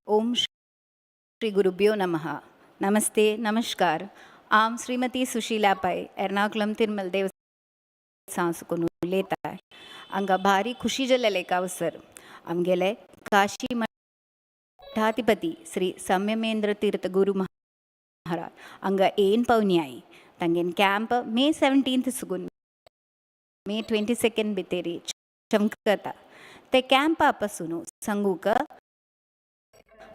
ओम श्री गुरुभ्यो नमः। नमस्ते, नमस्कार। आम श्रीमती सुशीला पै एर्नाकुलम तिरुमल देवस्थान उलयता। हांगा भारी खुशी जाल्लें एक अवसर आमगेले काशी मठाधिपती श्री संयमेंद्र तीर्थ गुरु महाराज हांगा येन पावनी तांगेन कॅम्प मे 17 सुगून मे 22 भितरी चमकता। ते कॅम्पा पासून सांगूक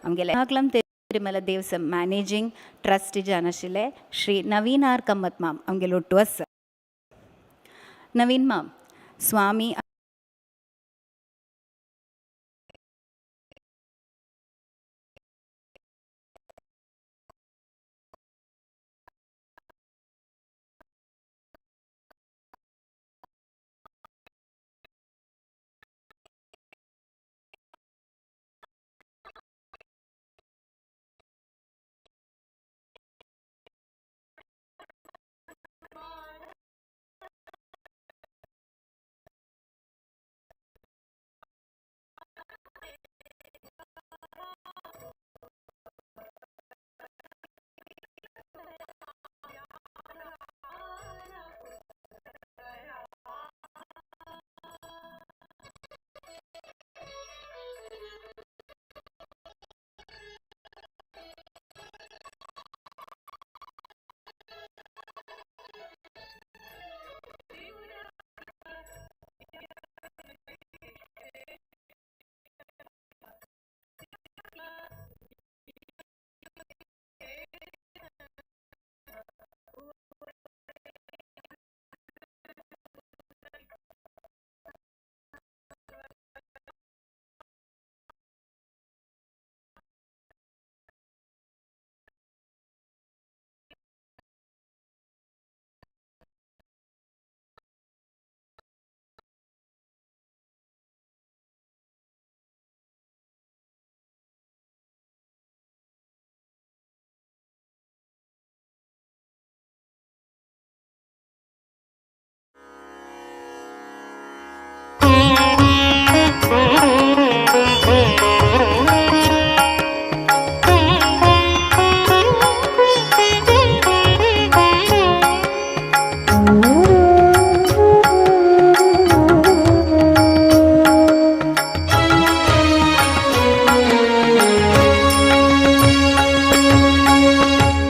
आमगेले एर्नाकुलम तिरुमल देवस्वम मॅनेजिंग ट्रस्टी जावन आशिल्ले श्री नवीन आर कम्मत माम आमगेलो ಒಟ್ಟು आसा। नवीन माम स्वामी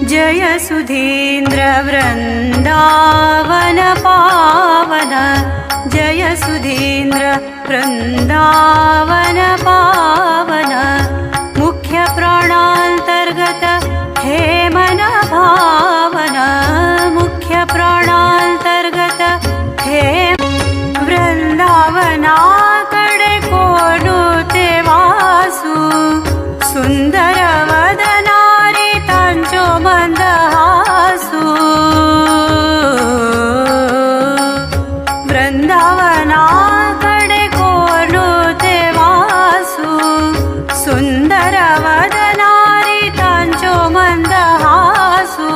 जय सुधीन्द्र वृन्दावन पावन, जय सुधीन्द्र वृन्दावन पावन, मुख्य प्राणान्तर्गत हे मन भावन, मुख्य प्राणान्तर्गत हे वृन्दावनाकडे कोणू ते वासू, सुंदर वदनारी तांचो मंदहासू, वृंदावनाकडे कोणू ते वासू, सुंदर वदनारी तांचो मंदहासू,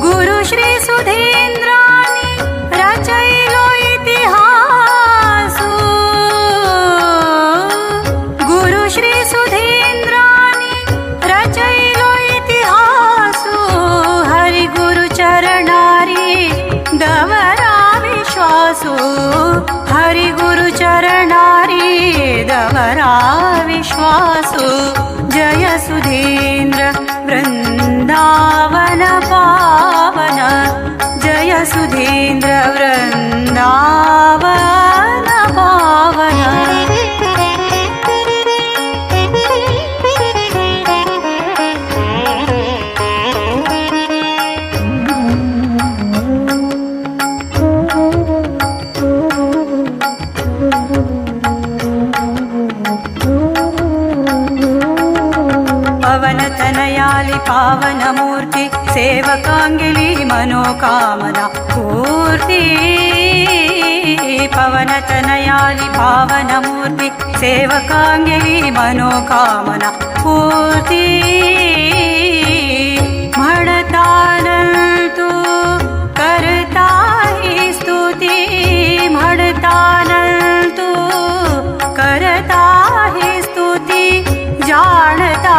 गुरु श्री सुधींद्रानी रचयिलो इतिहासू, गुरु श्री सुधींद्रानी रचयिलो इतिहासू, हरि गुरु चरणारी दवरा विश्वासू, हरि गुरु चरणारी दवरा विश्वासू, जय सुधींद्र वृंदावन पावन, जय सुधींद्र वृंदावन पावन। पवन तनयाली पावन मूर्ति, सेवकांगिली मनोकामना पूर्ति, पवन तनयाली पावन मूर्ति, सेवकांगिली मनोकामना पूर्ति, म्हणतानंतु करता ही स्तुती, म्हणतानंतु करता ही स्तुती, जाणता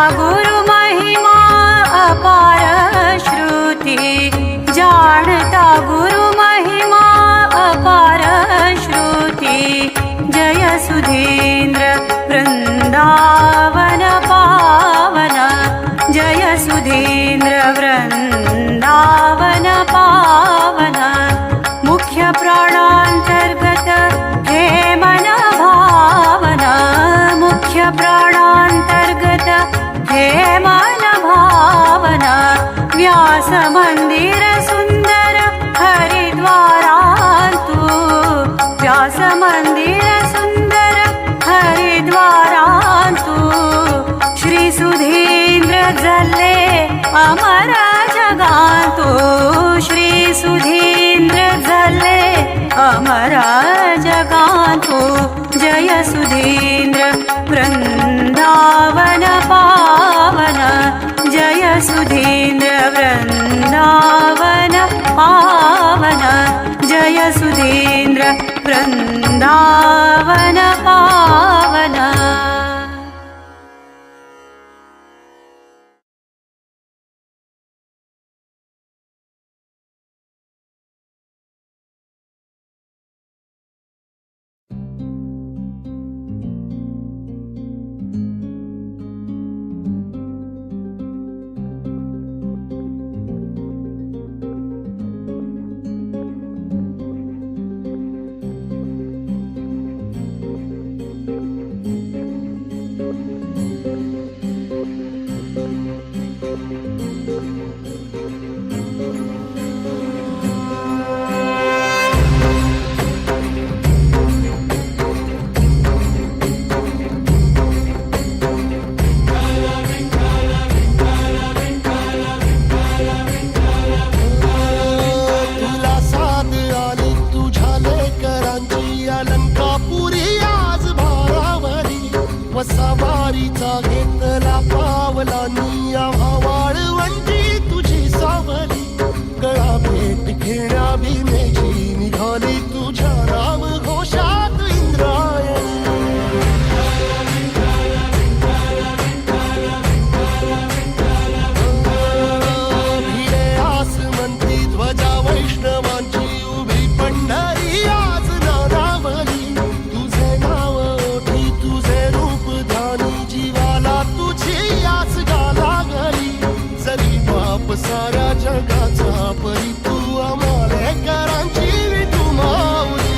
व्यास मंदिर सुंदर हरिद्वारांतु, व्यास मंदिर सुंदर हरिद्वारांतु। श्री सुधींद्र जल्ले अमर जगांतु, श्री सुधींद्र जल्ले अमर जगांतु। जय सुधींद्र वृंदावन पावन, जय सुधींद्र वृंदावन पावन, जय सुधींद्र वृंदावन पावन। तुला साद आली तुझ्या लेकरांची, अलंकापुरी आज भारावली. वसावारीचा घेतला पावलांनी, आव्हा वाळवंटी तुझी सावली. गळा भेट घेण्या भीमेची, निघाली तुझ्या नाम घोषात इंद्रायणी. भिडे आसमंती ध्वजा वैष्णवांची, उभी पंढरी आज नानावली. तुझे नाव ओठी तुझे रूप ध्यानी, जीवाला तुझी आस गा लागली. जरी बाप साऱ्या जगाचा, परी तू आम्हाला करांची विठू माऊली.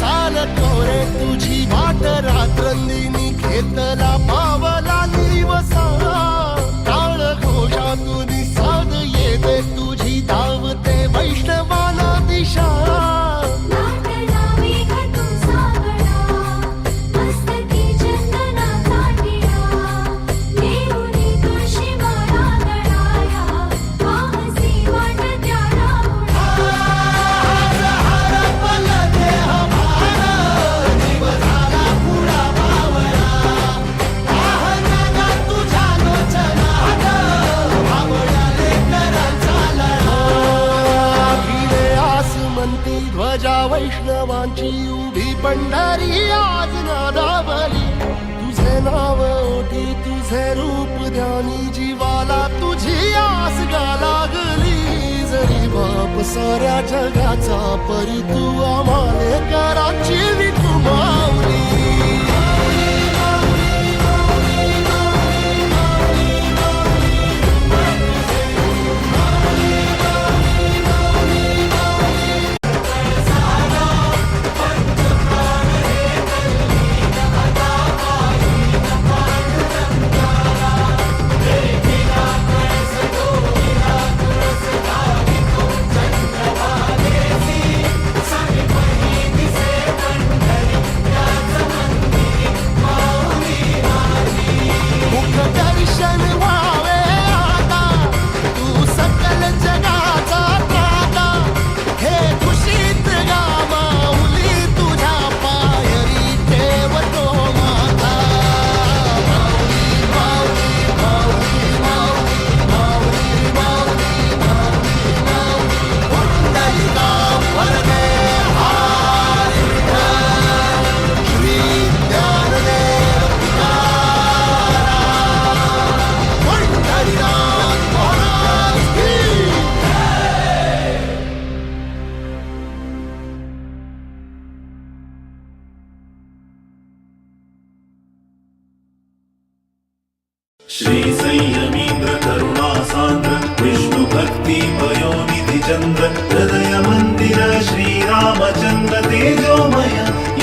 चालतो रे तुझी वाट रात्रंदिनी, घेतला पावलांनी वसा. काळ घोषातून साद येते तुझी, धावते वैष्णवाला दिशा. नाटला मेघ तुमचा गळा, मस्तकी चंदनाचा टिळा, नेऊनी तुळशी माळा गळाया, पाहसी वाट त्या राहुळा. भिडे आसमंती ध्वजा वैष्णवांची, उभी पंढरी आज नादावली. तुझे नाव ओठी तुझे रूप ध्यानी, जीवाला तुझी आस गा लागली. जरी बाप साऱ्या जगाचा, परी तू आम्हाला कराची विठू माऊली. चंद्रभागेसी श्री संयमीन्द्र करुणा सान्द्र विष्णु भक्ति पयोनिधि चन्द्र हृदय मन्दिर श्रीरामचन्द्र तेजोमय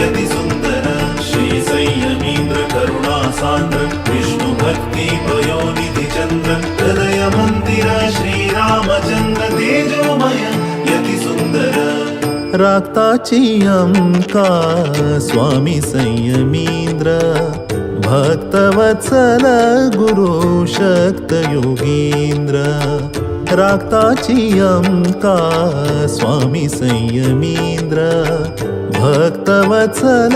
यति सुन्दर। श्री संयमीन्द्र करुणा सान्द्र विष्णु भक्ति पयोनिधि चन्द्र हृदय मन्दिर श्रीरामचन्द्र तेजोमय यति सुन्दर। रागताची अमका स्वामी संयमींद्र, भक्तवत्सल गुरु शक्त योगींद्र। रागताची अमका स्वामी संयमींद्र, भक्तवत्सल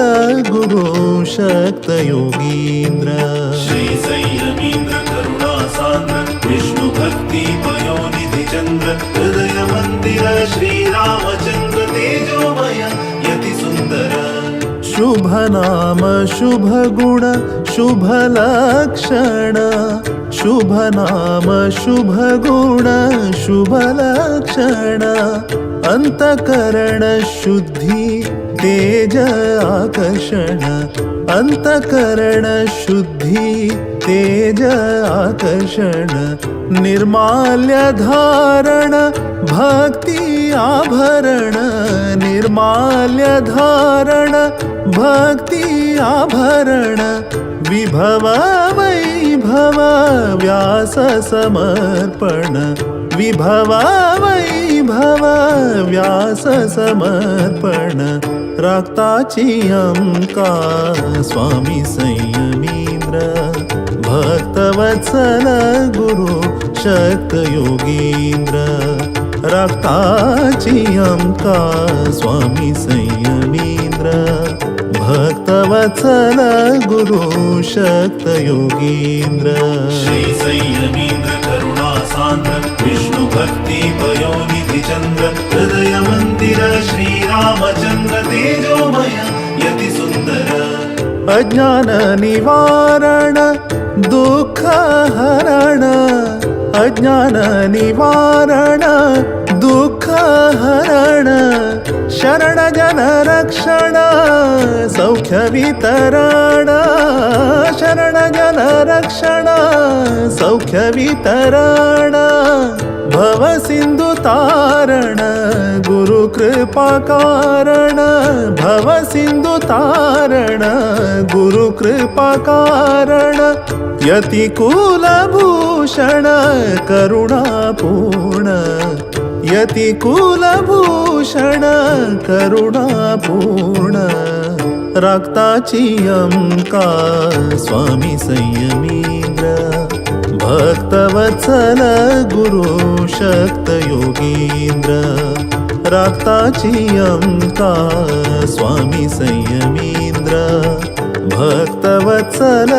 गुरु शक्त योगींद्र। श्री संयमीन्द्र करुणा सान्द्र विष्णु भक्ति पयोनिधि चन्द्र हृदय मन्दिर श्रीरामचन्द्र तेजोमय यति सुन्दर। शुभ नाम शुभ गुण शुभ लक्षण, शुभ नाम शुभ गुण शुभ लक्षण, अंतकरण शुद्धी तेज आकर्षण, अंतकरण शुद्धी तेज आकर्षण, निर्माल्य धारण भक्ती आभरण, निर्माल्य धारण भक्ती आभरण, विभव वैभव व्यास समर्पण, विभव वैभव व्यास समर्पण। रागताची अमका स्वामी संयमींद्र, भक्तवत्सल गुरु शक्त योगींद्र। रागताची अमका स्वामी संयमींद्र, भक्तवत्सल गुरु शक्त योगींद्र। श्री संयमीन्द्र करुणा सान्द्र विष्णु भक्ति पयोनिधि चन्द्र हृदय मन्दिर श्रीरामचन्द्र तेजोमय यति सुन्दर। अज्ञान निवारण दुःख हरण, अज्ञान निवारण दुःख हरण, शरण जन रक्षण सौख्य वितरण, शरण जन रक्षण सौख्य वितरण, भव सिंधु तारण गुरु कृपा कारण, भव सिंधु तारण गुरु कृपा कारण, यति कुलभूषण करुणापूर्ण, यति कुलभूषण करुणापूर्ण। रागताची अमका स्वामी संयमींद्र, भक्तवत्सल गुरु शक्त योगींद्र। रागताची अमका स्वामी संयमींद्र, भक्तवत्सल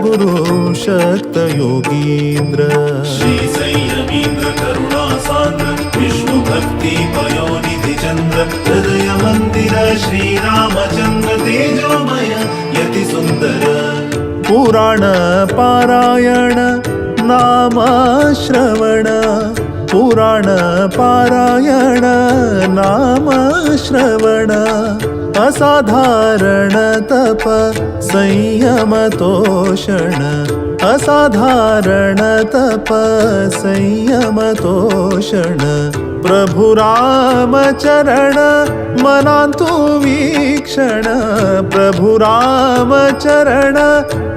गुरु शक्त योगींद्र। श्री संयमीन्द्र करुणा सान्द्र विष्णु भक्ति पयोनिधि चन्द्र हृदय मन्दिर श्रीरामचन्द्र तेजोमय यति सुन्दर। पुराण पारायण नाम श्रवण, पुराण पारायण नाम श्रवण, असाधारण तप संयम तोषण, असाधारण तप संयम तोषण, प्रभु राम चरण मनांतु वीक्षण, प्रभु राम चरण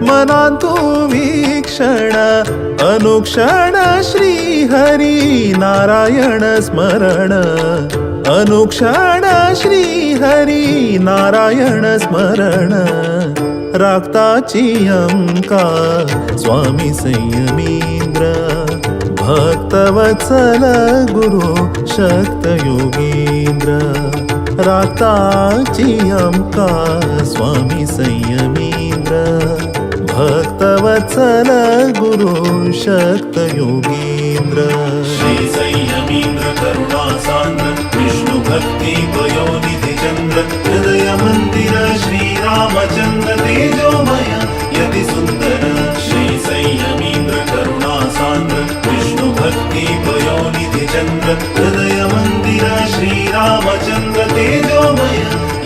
मनांतु वीक्षण, अनुक्षण श्री हरि नारायण स्मरण, अनुक्षण श्री हरि नारायण स्मरण। रागताची अमका स्वामी संयमींद्र, भक्तवत्सल गुरु शक्त योगींद्र। रागताची अमका स्वामी संयमींद्र, भक्तवत्सल गुरु शक्त योगींद्र। श्री संयमीन्द्र करुणा सान्द्र विष्णु भक्ति पयोनिधि चन्द्र हृदय मन्दिर श्रीरामचन्द्र तेजोमय यति सुन्दर। श्री संयमीन्द्र करुणा सान्द्र विष्णु भक्ति पयोनिधि चन्द्र हृदय मन्दिर श्रीरामचन्द्र तेजोमय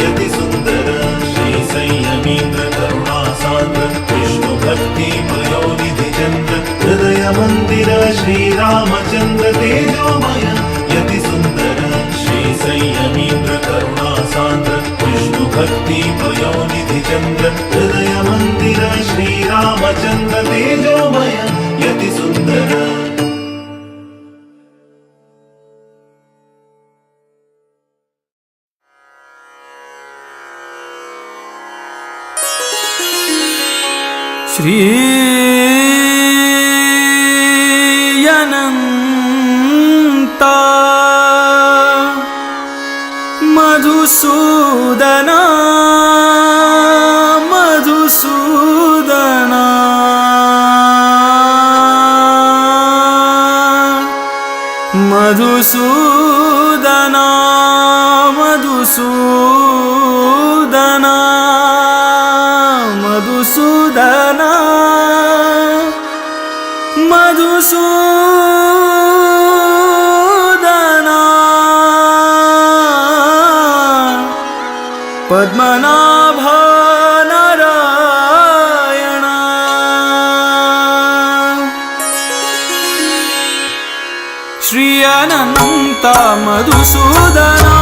यति सुन्दर। श्री संयमीन्द्र करुणा सान्द्र विष्णु भक्ति पयोनिधि चन्द्र मन्दिर श्रीरामचन्द्र तेजोमय यति सुन्दर। श्री संयमीन्द्र करुणा सान्द्र विष्णु भक्ति पयोनिधि चन्द्र हृदय मन्दिर श्रीरामचन्द्र तेजोमय यति सुन्दर। श्री अनंता मधुसूदना मधुसूदना मधुसूदना मधुसूदना मधुसूदना मधुसूदना पद्मनाभ नारायण। श्री अनंत मधुसूदना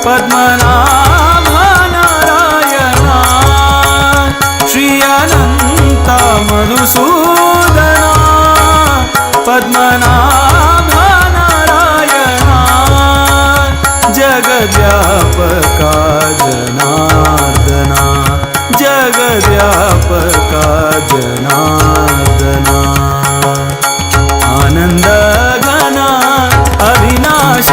पद्मनाभ नारायण। श्री अनंत मधुसूदना पद्मनाभ नारायण। जगव्यापका जनार्दना जगव्यापका जनार्दना। आनंद घन अविनाश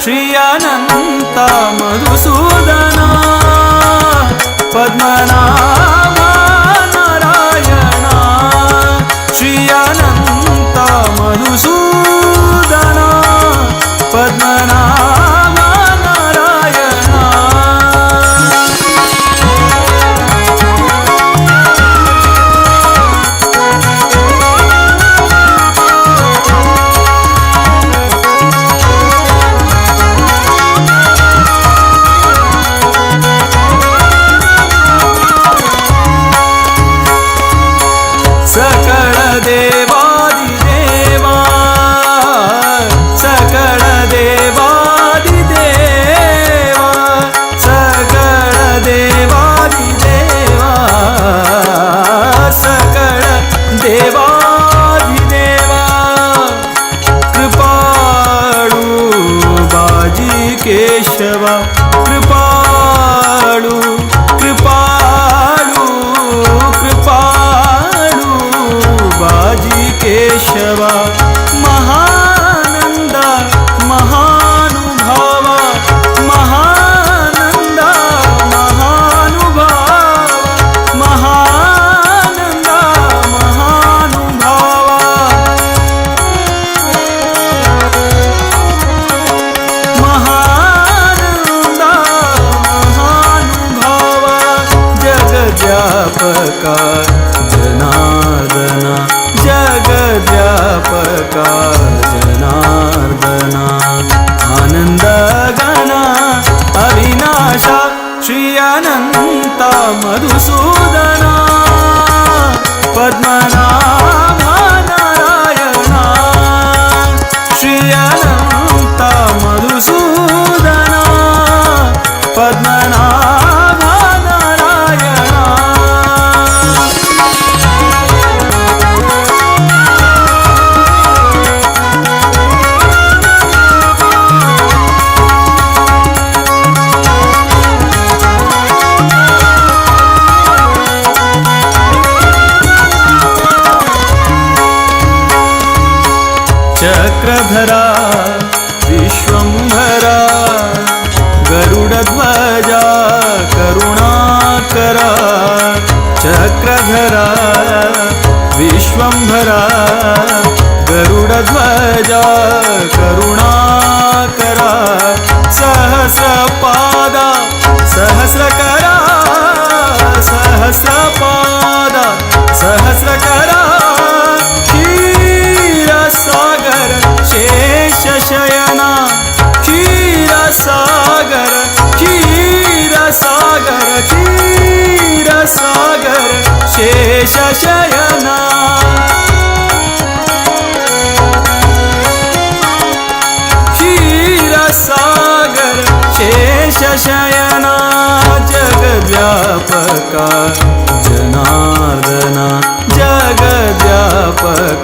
श्री अनंत मधुसूदना पद्मनाभ नारायण। श्री अनंत मधुसूदना पद्मनाभ नारायण। सकळ देवादिदेवा सकळ देवादिदेवा सकळ देवादिदेवा सकळ देवादिदेवा। कृपाळू बाजी केशवा कृपाळू कृपाळू कृपाळू बाजी केशवा। महानंद महानुभावा महानंद महानुभावा महानंद महानुभावा महानंद महानुभावा। जगव्यापका जनार्दना जगव्यापका जनार्दना। आनंद घन अविनाशा श्री अनंत मधुसूदना पद्मनाभ नारायण। श्री अनंत मधुसूदना पद्मनाभ नारायण। चक्रधरा विश्वंभरा गरुडध्वजा करुणाकरा। चक्रधरा विश्वंभरा गरुडध्वजा करुणाकरा। सहस्रपादा सहस्रकरा सहस्रपादा सहस्रकरा। क्षीरसागर शेषशयना क्षीरसागर क्षीरसागर क्षीरसागर शेषशयना।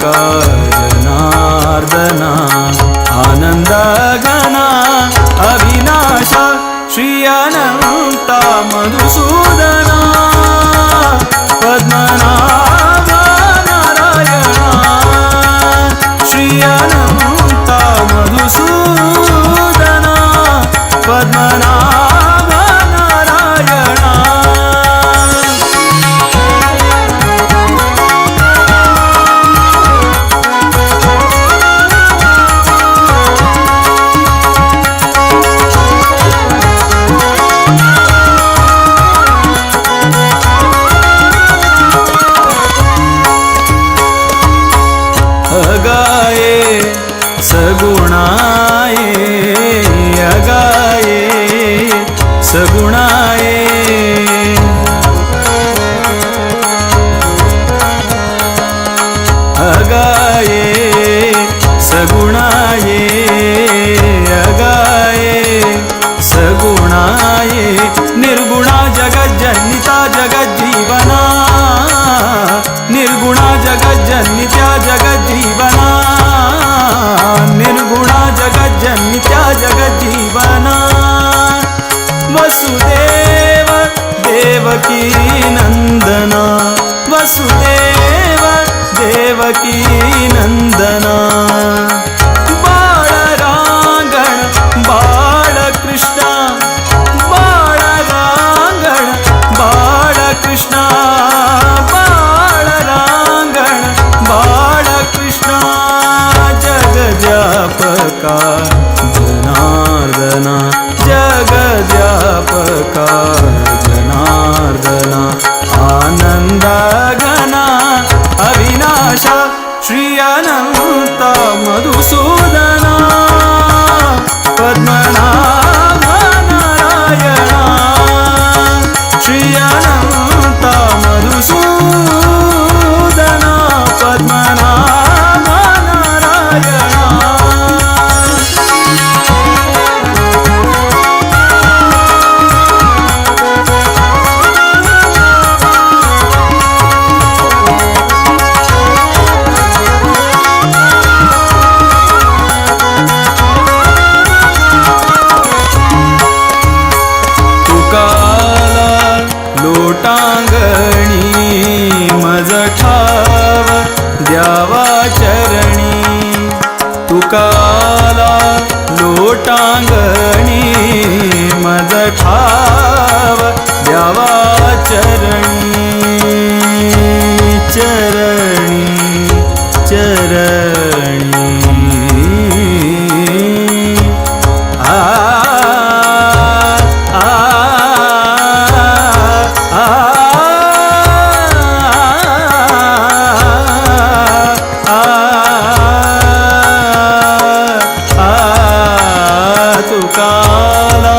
व्यापका जनार्दना आनंद घना अविनाशा श्री अनंता मधुसूदना पद्मनाभ नारायणा श्री अनंता मधुसूदना पद्मनाभ नारायणा। अगाए सगुणाए अगाए सगुणाए अगाए सगुणाए अगाए सगुणाए निर्गुणा जगज्जनिता जगज्जीवना निर्गुणा जगज्जनित्या जगज्जीवना निर्गुणा जगज्जनित्या जगज्जीवना वसुदेव देवकी नंदना वसुदेव देवकी नंदना बाळरांगण बाळकृष्ण बाळरांगण बाळकृष्ण बाळरांगण बाळकृष्ण जगव्यापका जनार्दना जगव्यापका जनार्दना आनंद घना अविनाशा श्री अनंता मधुसूदना पद्मनाभ नारायणा श्री अनंता मधुसूदना पद्मनाभ नारायणा। तुकाला लोटांगणी मज ठाव द्यावा चरणी तुकाला लोटांगणी मज ठाव द्यावा चरणी चरणी चरणी आ आ आ आ आ तुकाला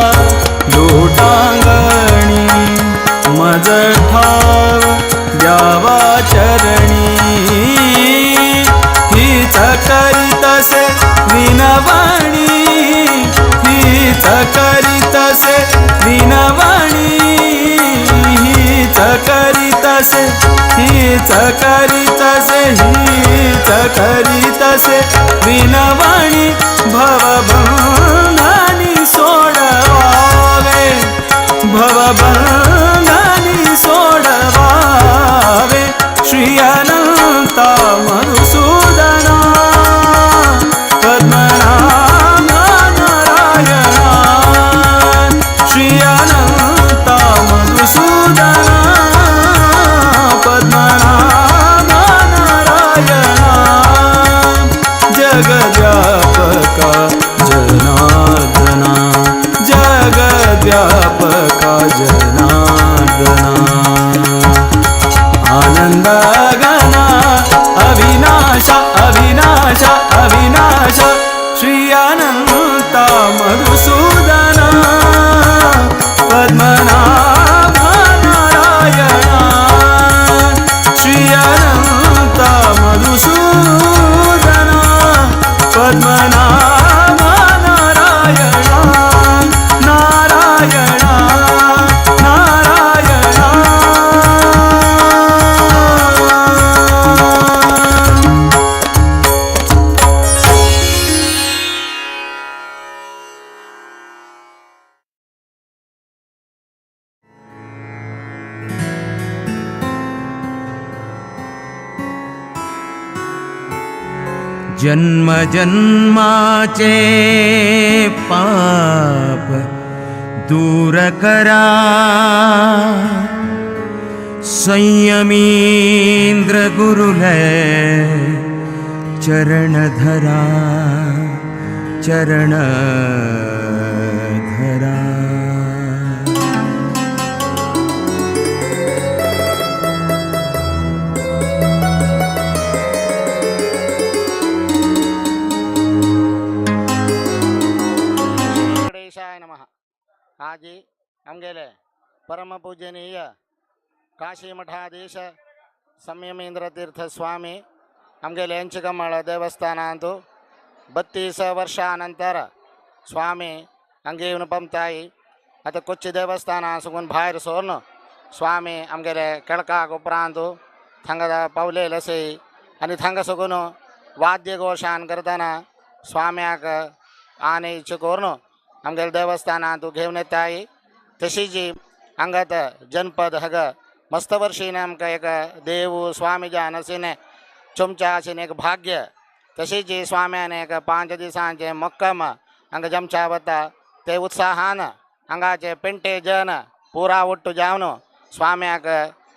लोटांगणी मज ठाव द्यावा चरणी हीच करीतसे विनवणी हीच करीतसे विनवणी हीच करीतसे हीच करीतसे हीच करीतसे विनवणी भवबंधनी सोडवावे भवबंधनी सोडवावे श्री अनंता मधुसूदना पद्मनाभ नारायणा श्री अनंता मधुसूदना पद्मनाभ नारायणा जगव्यापका जनार्दना जगव्यापका जनार्दना आनंद घना अविनाशा अविनाशा अविनाशा श्री अनंता मधुसूदना पद्मनाभ नारायणा श्री अनंता मधुसूदना पद्मनाभ नारायणा नारायणा नारायणा। जन्म जन्माचे पाप दूर करा, संयमींद्र गुरुलय चरण धरा, चरण धरा। वेंकटेशाय नमः। आजी आमगेले परमपूजनीय काशी मठाधीश संयमेंद्र तीर्थ स्वामी आमगेले ಎಂಚಿಕಮ್ಮಳ ದೇವಸ್ಥಾನ 32 ವರ್ಷಾನಂತರ स्वामी हांगा येवन पमताय। आतां कोच्ची देवस्थान साकून भायर सरून स्वामी आमगेले केळकाक उपरांत थांगा पावलेले आसय आनी थांगा साकून वाद्यघोशान करतना स्वाम्याक आनी इच्छा करून आमगेले देवस्थानांत घेवन येताय। तशीच हांगात जनपद हांगा मस्त वर्षीन आमकां एक देव स्वामी जावन आशिल्लें चमच्या आशिल्लें एक भाग्य। तशीच स्वाम्यान एक 5 दिसांचें मक्कम हांगा जमच्या वता ते उत्साहान हांगाचे पेंटे जन पुरा ಒಟ್ಟು जावन स्वाम्याक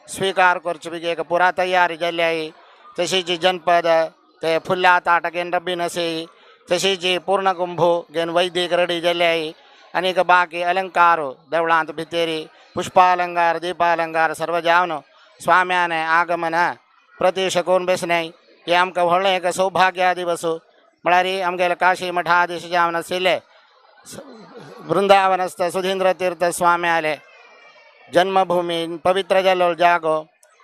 स्वीकार करचे बेगी एक पुरा तयारी जाल्ली आही। तशीच जनपद ते फुल्ल्या ताट घेवन रब्बीन आसय, तशीच पूर्णकुंभ घेवन वैदिक रेडी जाल्ली आही आनीक बाकी अलंकार देवळांत भितरी पुष्पालंकार दीपालंकार सर्व जावन स्वाम्याने आगमन प्रतीश करून बेसनाय। हे आमकां व्हडलें एक सौभाग्य दिवस म्हळ्यार आमगेले काशी मठाधीश जावन आशिल्ले वृंदावनस्थ सुधींद्र तीर्थ स्वाम्याले जन्मभूमी पवित्र जाल्लो जागो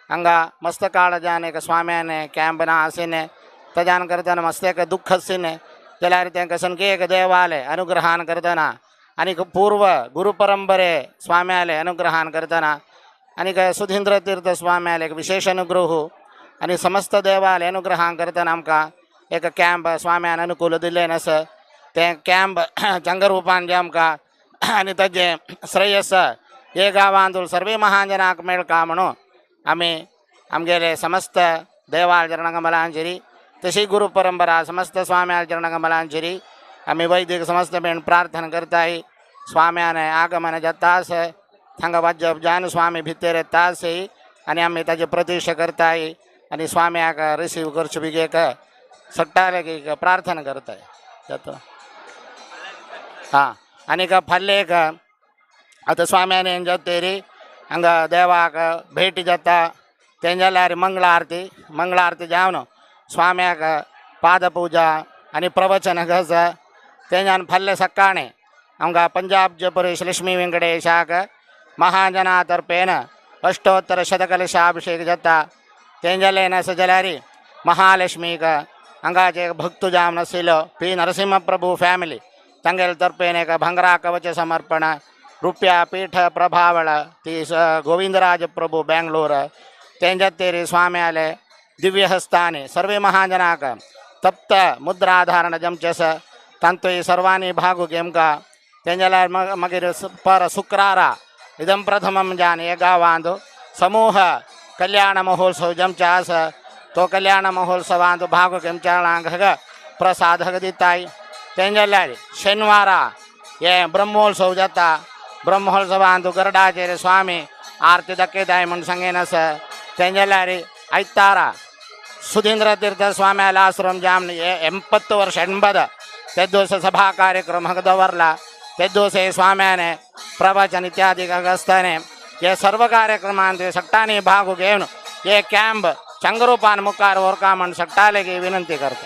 हांगा मस्त काळ जावन एक स्वाम्याने कॅम्प ना आशिल्लें ताज्यान करतना मस्त एक दुख्ख आशिल्लें जाल्यार तांकां सामकें एक देवाले अनुग्रहान करतना आनीक पूर्व गुरु परंपरे स्वाम्याले अनुग्रहान करतना आनीक सुधींद्र तीर्थ स्वाम्याले एक विशेष अनुग्रह आनी समस्त देवाले अनुग्रहान करतना आमकां एक कॅम्प स्वाम्यान अनुकूल दिल्लें आसा। तें कॅम्प चंग रुपान जें आमकां आनी ताजें श्रेयस हे गांवांत सर्वे महाजनाक मेळका म्हणून आमी आमगेले समस्त देवाल चरणकमलांचेरी तशी गुरु परंपरा समस्त स्वाम्याल चरणकमलांचेरी आमी वैदिक समस्त मेण प्रार्थना करताय। स्वाम्याने आगमन जाता थांगा वाज्य जान स्वामी भितर येता आनी आमी ताजे प्रतीक्षा करताय आनी स्वाम्याक रिसीव करचे बेगी एक सट्टाले एक प्रार्थना करताय जाता। हां आनीक फाल्यां एक आतां स्वाम्यान जातरी हांगा देवाक भेटी जाता तें जाल्यार मंगळ आरती, मंगळ आरती जावन स्वाम्याक पादपुजा आनी प्रवचन आसा। तेंजान फाल्यां सकाळीं आमकां पंजाब जयपुरेश लक्ष्मी वेंकटेशाक महाजना तर्फेन अष्टोत्तर शतकलशाभिषेक जाता। तें जालें आसा जाल्यार महालक्ष्मीक हांगाचे भक्त जावन आशिल्लो पी नरसिंह प्रभू फॅमिली तांगेले तर्फेन एक भांगरा कवच समर्पण रुप्या पीठ प्रभावळ ती गोविंदराज प्रभू बेंगलोर तेंजतेरी स्वाम्याले दिव्यहस्तानि सर्वे महाजनाक तप्त मुद्राधारण जमचेस तांतूय सर्वांनी भागू घेमका तें जाल्यार मागीर पर शुक्रारा इदं प्रथमं जान हे गांवांत समूह कल्याण महोत्सव जमचे आसा तो कल्याण महोत्सवांत भाग घेवच्या प्रसाद दिताय। तें जाल्यार शेनवारा हे ब्रह्मोत्सव जाता ब्रह्मोत्सवांत गरडाचेर स्वामी आरती दाखयताय म्हूण सांगेन आसा। तें जाल्यार आयतारा सुधींद्र तीर्थ स्वाम्याला आश्रम जाम 80 वर्ष 80 ते दिवस सभा कार्यक्रम दवरला ते दिवस स्वाम्याने प्रवचन इत्यादी आसताने हे सर्व कार्यक्रमांत सगळ्यांनी भाग घेवन हे कॅम्प चंगरूपान मुखार व्हरका म्हूण सगळ्यांक विनंती करता।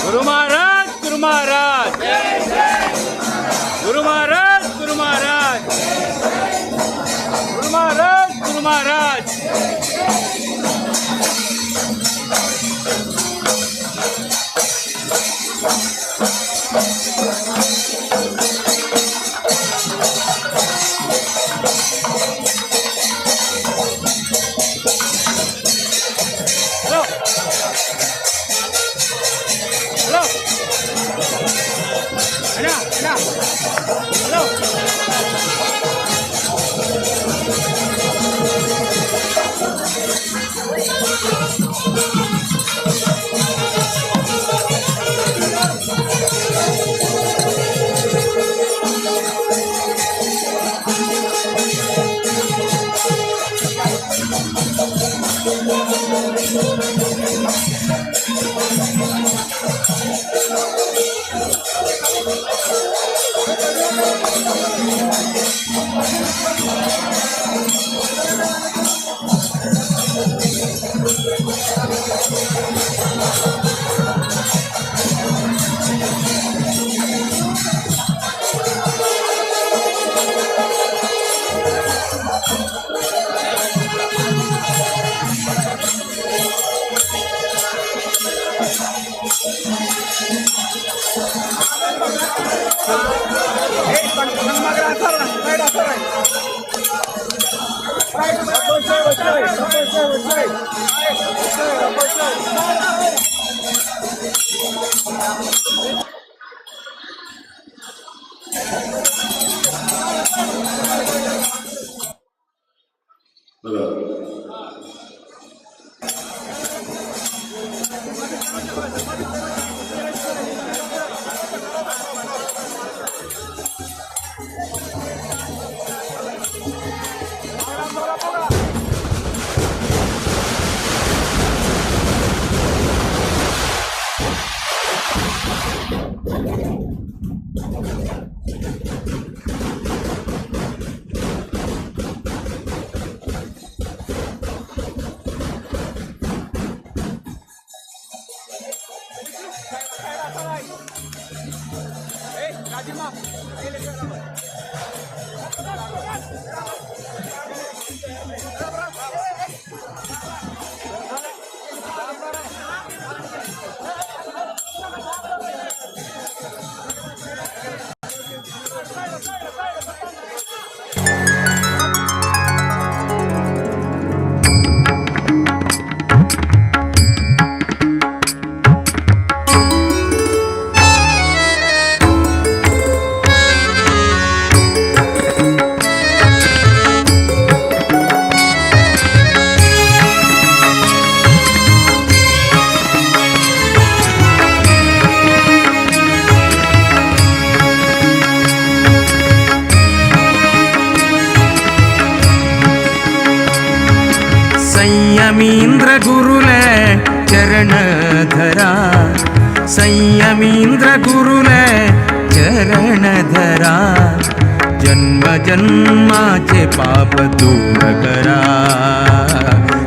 गुरु महाराज, गुरु महाराज, गुरु महाराज, गुरु महाराज, गुरु महाराज, गुरु महाराज। हेलो हेलो अण्णा अण्णा हेलो। संयमींद्र गुरुले चरण धरा, संयमींद्र गुरुले चरण धरा, जन्म जन्माचे पाप दूर करा,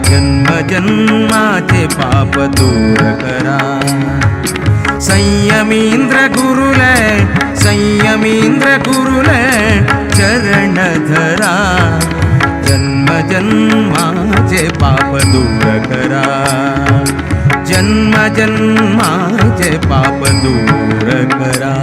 जन्म जन्माचे पाप दूर करा। संयमींद्र गुरुले, संयमींद्र गुरुले चरण धरा, जन्म जन्माचे पाप दूर करा, जन्म जन्माचे पाप दूर करा।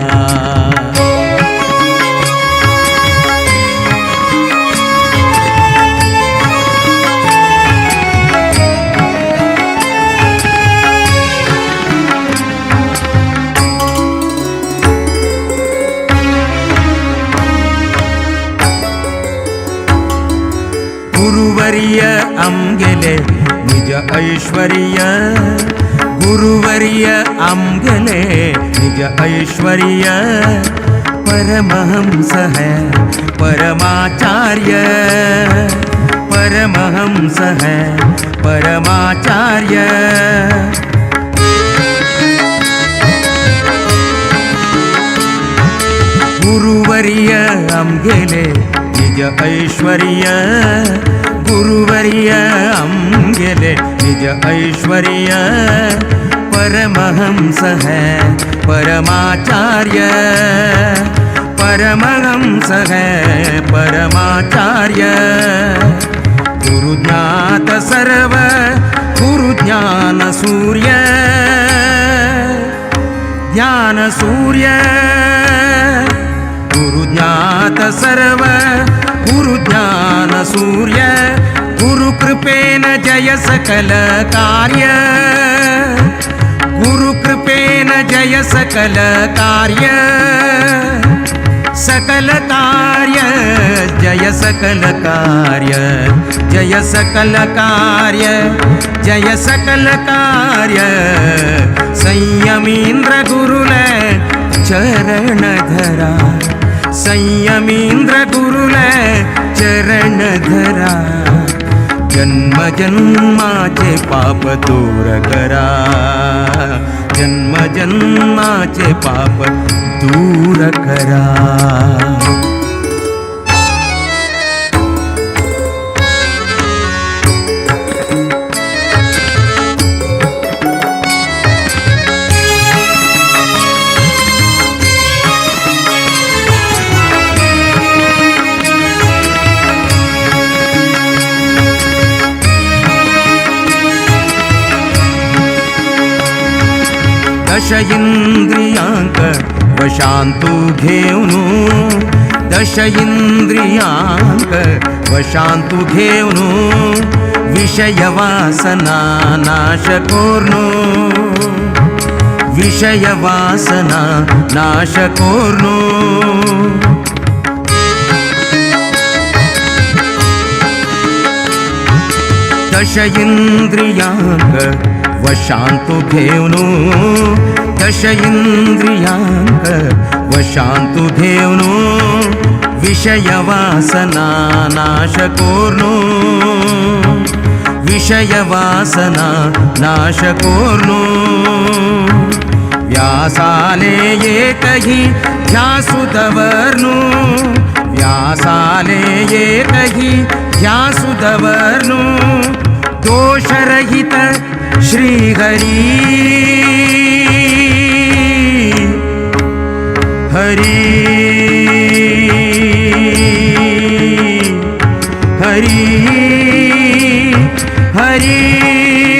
गुरुवर्य आमगेले निज ऐश्वर्य, गुरुवर्य आमगेले निज ऐश्वर्य, परमहंस है परमाचार्य, परमहंस है परमाचार्य। गुरुवर्य आमगेले निज ऐश्वर्य, गुरुवर्य आमगेले निज ऐश्वर्य, परमहंस है परमाचार्य, परमहंस है परमाचार्य। गुरुज्ञात सर्व गुरुज्ञान सूर्य, ज्ञान सूर्य, गुरुज्ञात सर्व गुरुज्ञान सूर्य, गुरुकृपेन जय सकल कार्य, गुरुकृपेन जय सकल कार्य, सकल कार्य जय सकल कार्य, जय सकल कार्य, जय सकल कार्य। संयमींद्र गुरुले चरण धरा, संयमींद्र गुरुले चरण धरा, जन्म जन्माचे पाप दूर करा, जन्म जन्माचे पाप दूर करा। दश इंद्रियांक वशांतु घेऊन, दश इंद्रियांक वशांतु घेऊन, विषय वासना नाश कोर्नु, विषय वासना नाश कोर्नु। दश इंद्रियांक वशांतु घेऊन, दश इंद्रियांक वशांतु घेऊन, विषय वासना नाश कोर्नु, विषय वासना नाश कोर्नु। व्यासाले एकही ध्यासु दवर्नु, व्यासाले एकही ध्यासु दवर्नु, दोषरहित श्री हरी हरी हरी हरी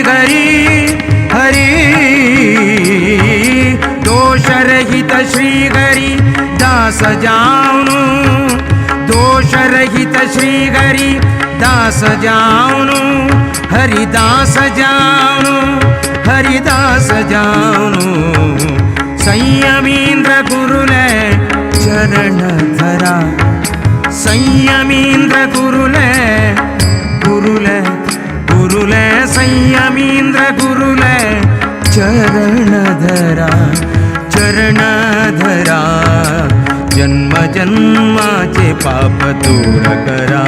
हरी हरी। दोषरहित श्री हरी दास जाऊनु, दोषरहित श्री हरी दास जाऊनु, हरिदास जाऊनु, हरिदास जाऊनु। संयमींद्र गुरुले चरण धरा, संयमींद्र गुरुले गुरुले गुरुले, संयमींद्र गुरुले चरण धरा, चरण धरा। जन्म जन्माचे पाप दूर करा,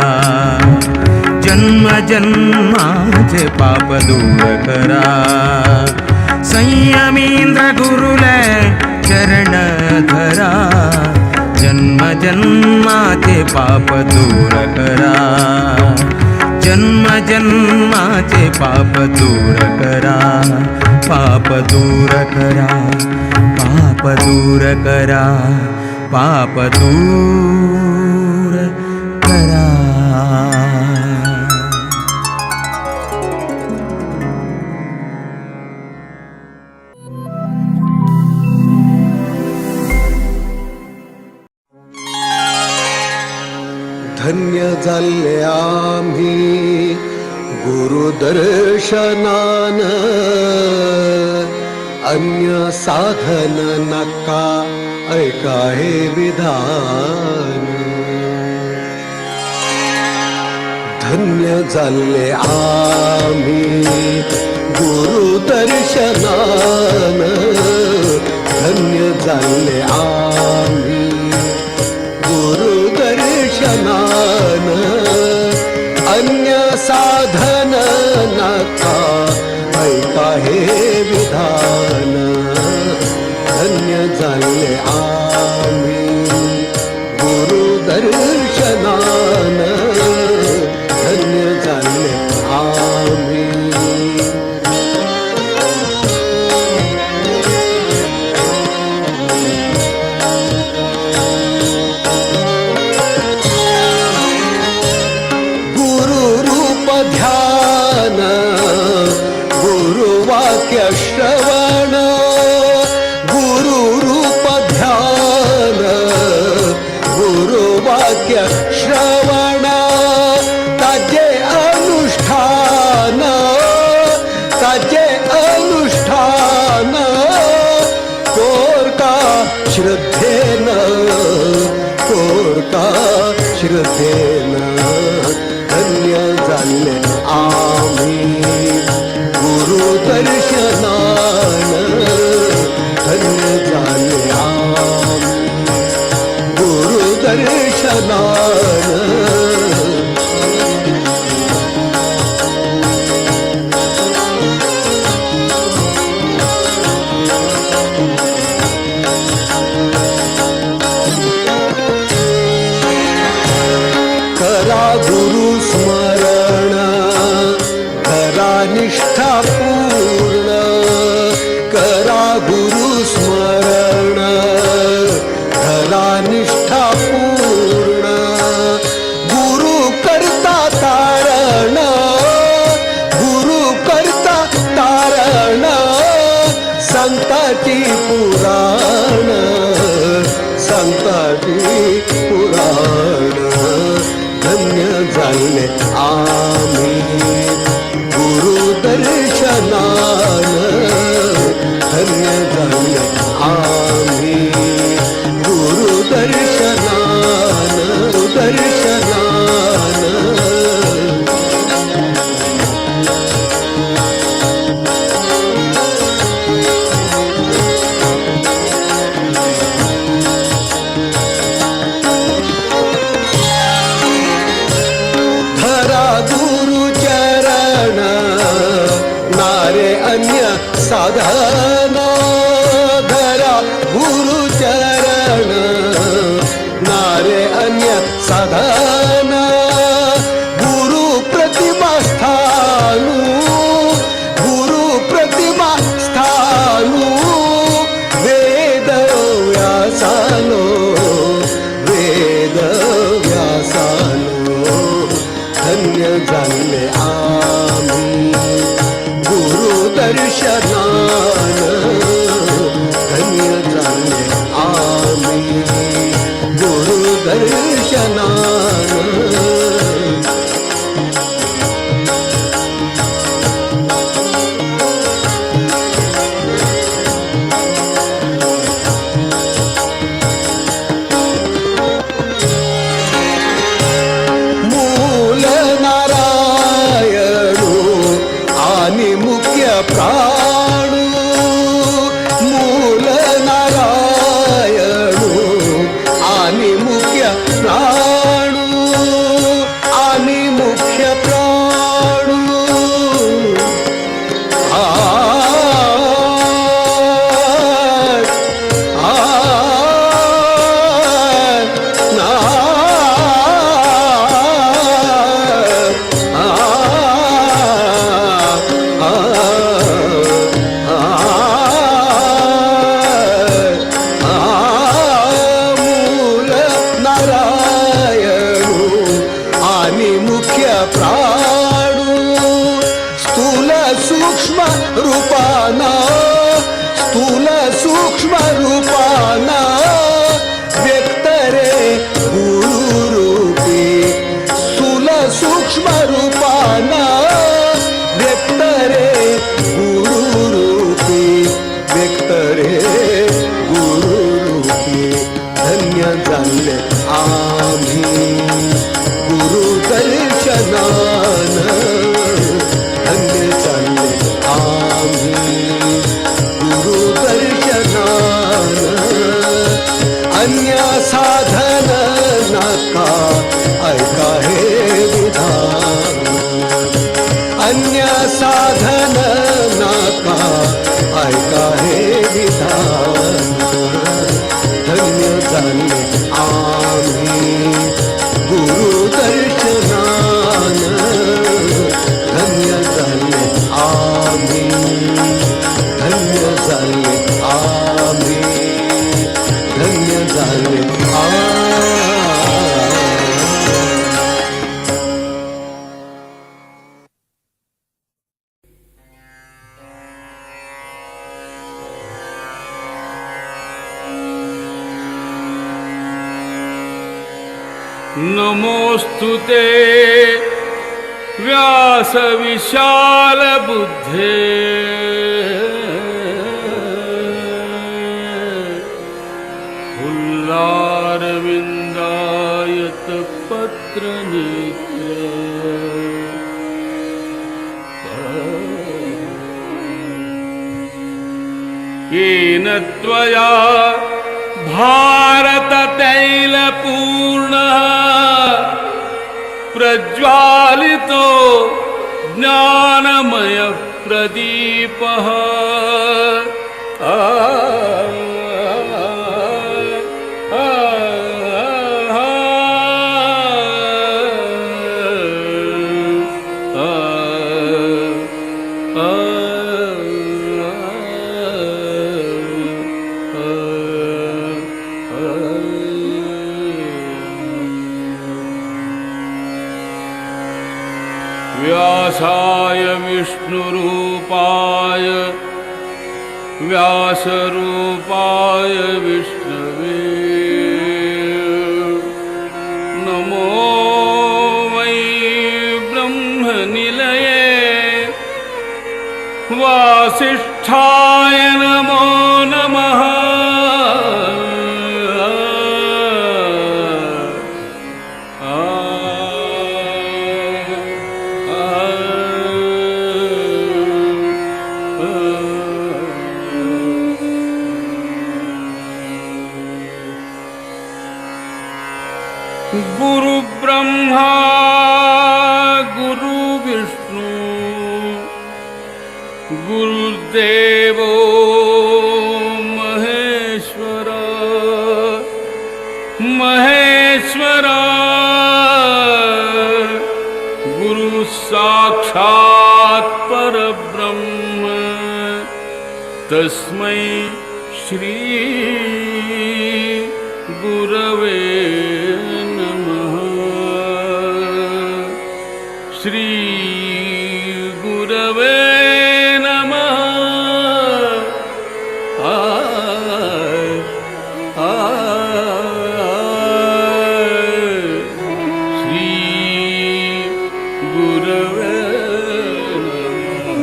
जन्म जन्माचे पाप दूर करा। संयमींद्र गुरुले चरण धरा, जन्म जन्माचे पाप दूर करा, जन्म जन्माचे पाप दूर करा, पाप दूर करा, पाप दूर करा, पाप दूर करा। धन्य जाल्ले आम्ही गुरुदर्शनान, अन्य साधन नका ऐका हे विधान। धन्य जाल्ले आम्ही गुरुदर्शनान, धन्य जाल्ले आम्ही गुरुदर्शनान, अन्य साधन नका ऐका हे विधान। धन्य जाल्ले आम्ही गुरुदर्शनान, धन्य जाल्ले आम्ही। ध्यान गुरुवाक्य श्रवण, गुरुरूप ध्यान गुरुवाक्य श्रवण, ताजे अनुष्ठान, ताजे अनुष्ठान, कोरका श्रद्धेन, कोरका श्रद्धेन। धन्य जाल्ले आम्ही गुरुदर्शनान, निष्ठा पूर्ण करा गुरु स्मरण धरा निष्ठा पूर्ण गुरु करता तारण गुरु करता तारण संताची पुराण संताची पुराण धन्य झाले आम्ही गुरु दर्शनान धन्य झाले आम्ही गुरु दर्शनान दर्शनान. धरा गुरु चरण नारे अन्य साधन धरा गुरु चरण नारे अन्य साधन गुरु प्रतिमा स्थानू गुरु प्रतिमा स्थानू वेद व्यासालो वेद व्यासालो धन्य झाले आम्ही गुरु दर्शनान धन्य झाले आम्ही गुरु दर्शनान. मूल नारायणू आणि मुख्य प्राणू मूल नारायणू आणि मुख्य प्राणू आणि मुख्य प्राणू आ आ ना आ आ मूल नारायणू आणि मुख्य प्राणू स्थूल सूक्ष्म रूपाना स्थूल सूक्ष्म रूपाना व्यक्त रे गुरुरूपी स्थूल सूक्ष्म रूपाना व्यक्त रे गुरुरूपी व्यक्त रे गुरुरूपी धन्य झाले आम्ही गुरु दर्शनान धन्य झाले आम्ही गुरु दर्शनान अन्य साधन नका ऐका हे विधान अन्य साधन नका ऐका हे विधान धन्य झाले आम्ही गुरु दर्शनान धन्य झाले आम्ही धन्य झाले आम्ही धन्य झाले आम्ही. नमोऽस्तु ते व्यासविशालबुद्धे फुल्लारविन्दायतपत्रनेत्र येन त्वया भारततैलपूर्णः प्रज्वालितो ज्ञानमयः प्रदीपः. आ आ आ आ. विष्णुरूपाय व्यासरूपाय विष्णवे नमो वै ब्रह्मनिलये वासिष्ठाय नमो नमः। गुरु ब्रह्मा गुरु विष्णु गुरुदेवो महेश्वर महेश्वर गुरु साक्षात् परब्रह्म तस्मै श्री गुरवे नमः। श्री गुरवे नमः। आ आ श्री गुरवे नमः।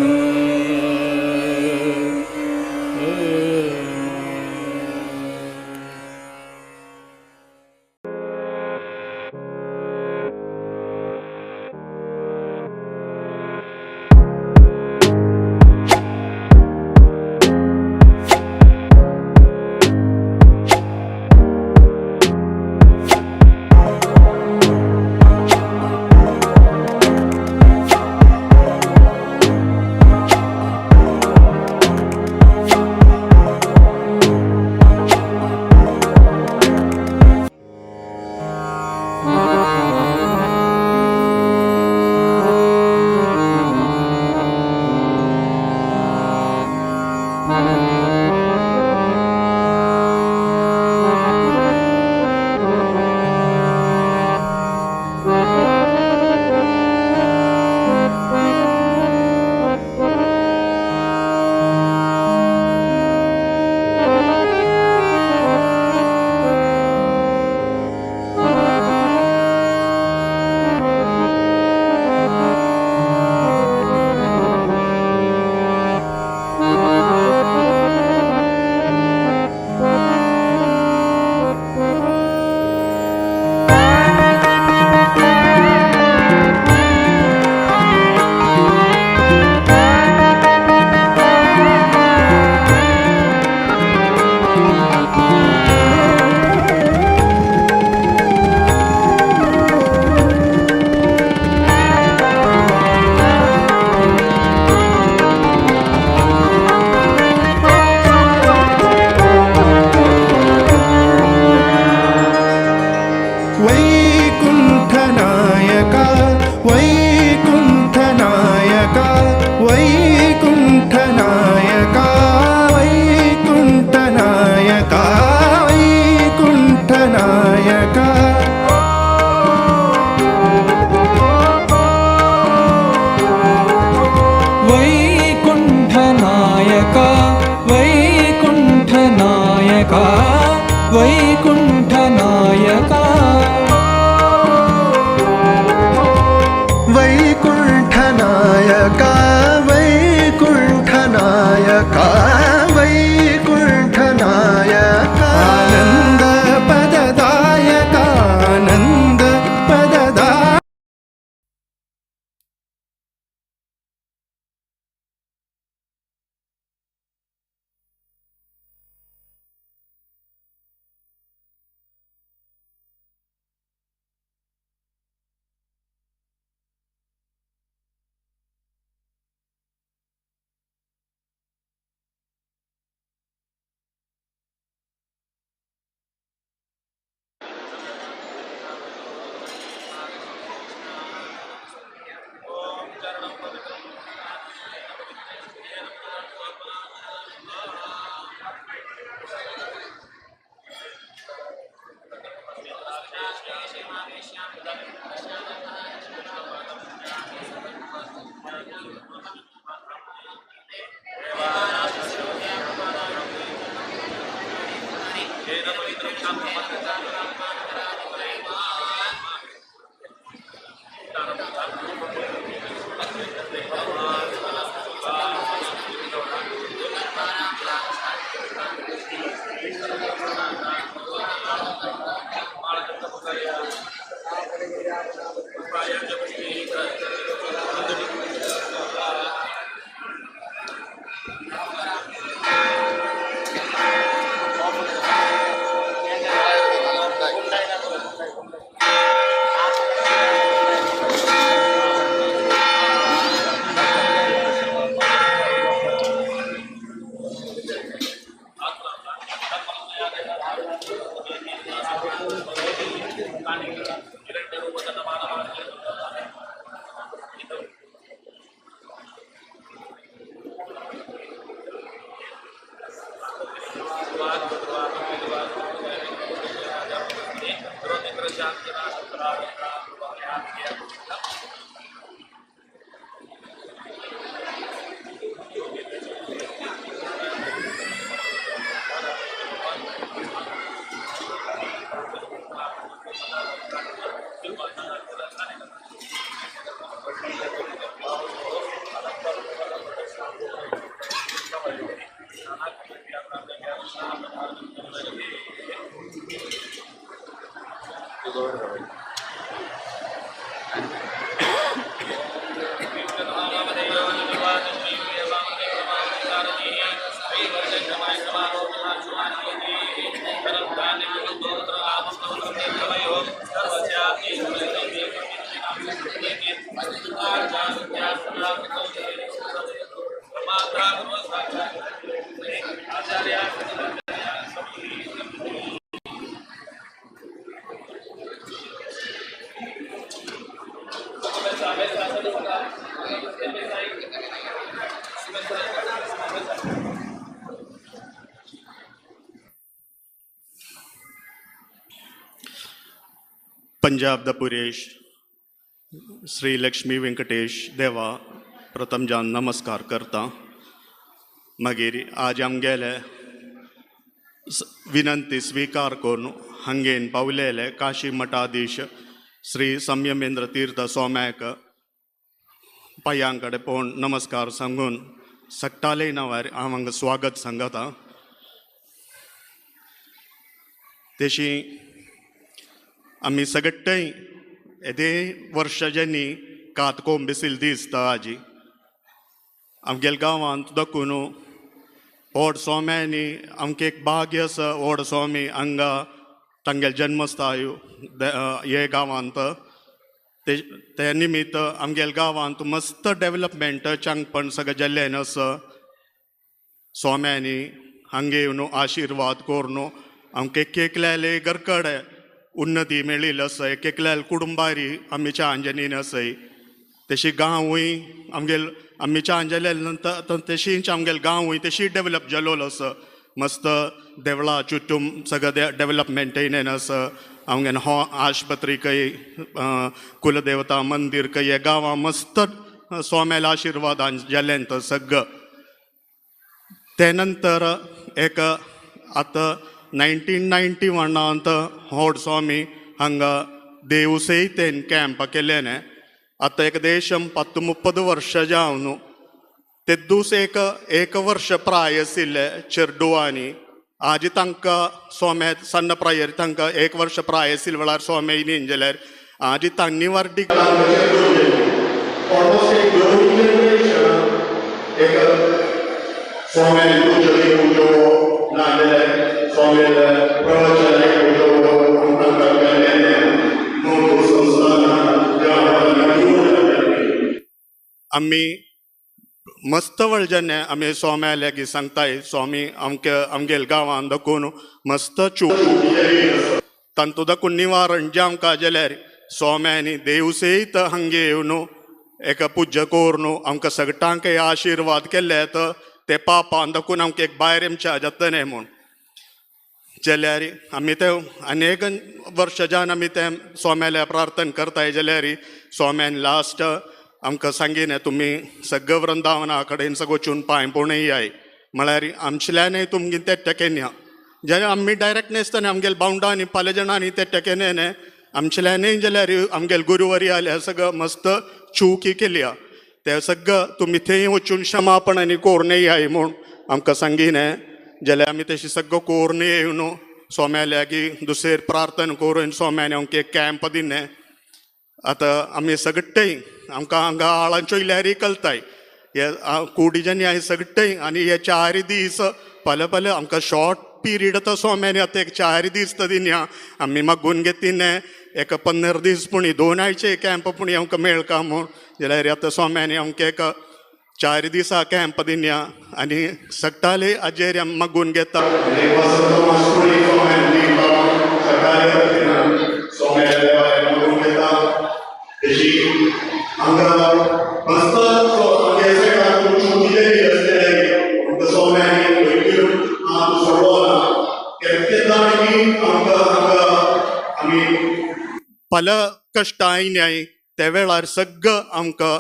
Punjab the Puresh Shri Lakshmi Venkatesh देवा प्रथम जान नमस्कार करता। मागीर आज आमगेले विनंती स्वीकार करून हांगेन पावलेले काशी मठाधीश श्री संयमेंद्र तीर्थ स्वाम्याक पांयां कडेन पळोवन नमस्कार सांगून सगटाले नांवार हांव हांगा स्वागत सांगता। तेशी आमी सगळें येदे वर्षांनी कात कोंब बेसील दिसता आजी आमगेल्या गांवांत दखून व्हड स्वाम्यांनी आमकां एक भाग्य आसा व्हड स्वामी हांगा तांगेलो जन्मस्थाय हे गांवांत ते निमित्त आमगेल्या गांवांत मस्त डेवलपमेंट चांगपण सगळें जाल्लें आसा। स्वाम्यांनी हांगा येवन आशिर्वाद करून आमकां एक एकल्याले घरकडे उन्नती मेळिल्ली आसा, एक एकल्या कुटुंबारी आमच्या अंजनीन आसय तशी गांवूय आमगेल आमच्या अंजले नंतर तशीच आमगेल गांवूय तशी डेवलप जालोलो आसा। मस्त देवळा चुटूम सगळें डेवलपमेंट येयन आसा। आमगेल हो आस्पत्री कय कुलदेवता मंदीर कय गांवां मस्त स्वाम्याल्या आशिर्वादान जालें तर सगळं। ते नंतर एक आतां 1991 व्हड स्वामी हांगा देवसेतेन कॅम्प केल्याने आतां एक देशम 10-30 वर्ष जावन तेद्दूस एक एक वर्ष प्राय आशिल्ले चेडवांनी आज तांकां स्वाम्या सन्न प्रायर तांकां एक वर्ष प्राय आशिल्ले वेळार स्वामी येयली जाल्यार आज तांणी वार्डी आमी मस्त वळजने आमी स्वाम्या लागीं सांगताय स्वामी आमके आमगेल गांवान दाखोवन मस्त चूक तांतू दाखोवन निवारण जें आमकां जाल्यार स्वाम्यांनी देवसेत हांगे येवन एका पुज्य करून आमकां सगळ्यांक आशिर्वाद केल्ले तर ते पापान दाखोवन आमकां एक भायर आमच्या जातलें म्हूण जाल्यार आमी ते अनेक वर्षांच्यान आमी ते स्वाम्याल्या प्रार्थना करताय जाल्यार स्वाम्यान लास्ट आमकां सांगिलें तुमी सगळं वृंदावना कडेन सगळं वचून पांय पडून याय म्हळ्यार आमच्यानय तुमगें ते टेकेन्या जाल्यार आमी डायरेक्ट नेसतना आमगेले बावंडांनी पाले जाणांनी ते टेकेने आमचेल्यानय जाल्यार आमगेले गुरुवारी आल्या सगळं मस्त चुकी केल्या ते सगळं तुमी थंय वचून क्षमापण आनी कोरणे याय म्हूण आमकां सांगिने जाल्यार आमी तशी सगळं कोरणे येवन सोम्या लागीं दुसरेर प्रार्थना करून सोम्याने आमकां एक कॅम्प दिने. आतां आमी सगळें आमकां हांगा आळांच्यो इल्यारी कलताय हे कुडीजनी आनी सगळें आनी हे 4 दीस पले पले आमकां शॉर्ट पिरियड आतां सोम्यानी आतां एक 4 दीस तर दिन्या आमी मागून घेतिने एक 15 दीस पुणी 2 आयचे कॅम्प पुणी आमकां मेळका म्हूण जाल्यार आतां सोम्यानी आमकां एक 4 दिसा कॅम्प दिन्या आनी सगटाले आजेर आमी मागून घेता. पल कश्ट आयन्याय त्या वेळार सगळं आमकां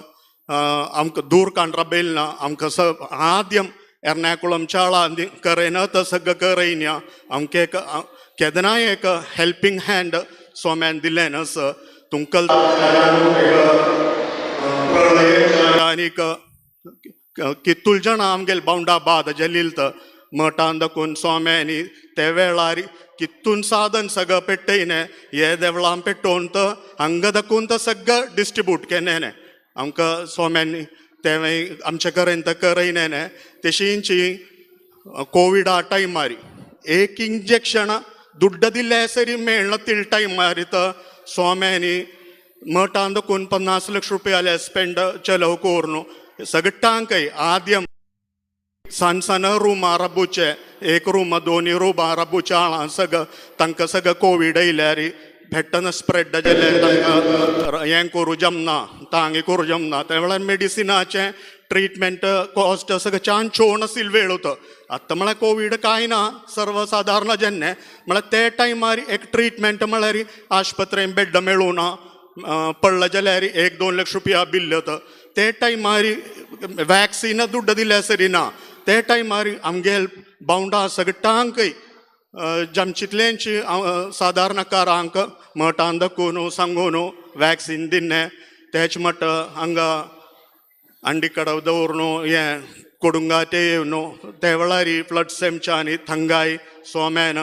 आमकां दूर कांड्रा बेलना आमकां आद्यम एर्नाकुळम शाळा करयना तर सगळं करयन्या आमकां एक केदनाय एक हेल्पींग हँड सोम्यान दिलें न्हू तुमकां आनीक कितूल जाणां आमगेले बावंडा बाद जलील तर मठान दाखोवन सोम्यांनी त्या वेळार कितून साधन सगळं पेट्टयने हे देवळां पेटोवन तर हांगा दाखोवन तर सगळं डिस्ट्रिब्यूट केन्ना आमकां सोम्यांनी तें आमचे करेन तर करयने तशींची कोविडा टायमार एक इंजेक्शन दुड्ड दिल्ले सरी मेळना तील टायमार तर सोम्यांनी मठान दाखोवन 50 लक्ष रुपया स्पेंड चलव करून सगळ्यांकय आद्यम सान सान रुमां राबोवचे एक रूम 2 रुमां राबोवचे आळां सगळं तांकां सगळं कोवीड येयल्यार भेटना स्प्रेड जाल्यार तांकां हें करूं जमना तांगे करूं जमना त्या वेळार मेडिसिनाचें ट्रिटमेंट कॉस्ट सगळं चान चोवन आशिल्लो वेळ होतो. आतां म्हळ्यार कोवीड कांय ना सर्वसादारण जेन्ना म्हळ्यार ते टायमार एक ट्रिटमेंट म्हळ्यार आस्पत्रेन बेड मेळूं ना पडला जाल्यार 1-2 लक्ष रुपया बिल्ल होतं ते टायमार वॅक्सिन दुड्ड दिल्या सरी ना ते टायमार आमगेल बावंडा सगळ्यांकय जमचितल्यांची सादारणकारांक मठान दाखोवन सांगून वॅक्सिन दिन्ने तेच मठ हांगा अंडी कडव दवरून हें कोडुंगाटे येवन ते वेळार फ्लड सेमच्या आनी थंगाय सोम्यान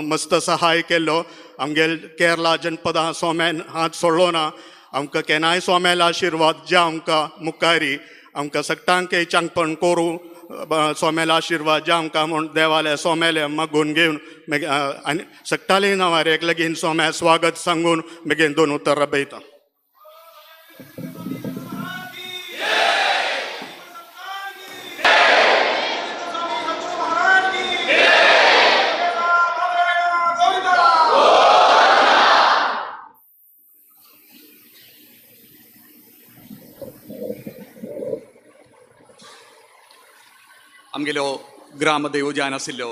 मस्त सहाय केल्लो आमगेल केरला जनपदा सोम्यान हात सोडलो ना आमकां केन्नाय सोम्याला आशिर्वाद ज्या आमकां मुखारी आमकां सगटांकय चांगपण करूं सोम्याला आशिर्वाद ज्या आमकां म्हूण देवाले सोम्याले मागून घेवन मागीर आनी सगटाले नांवार एक लगीन सोम्या स्वागत सांगून मागीर 2 उतरां बयता. आमगेलो ग्रामदेव जावन आशिल्लो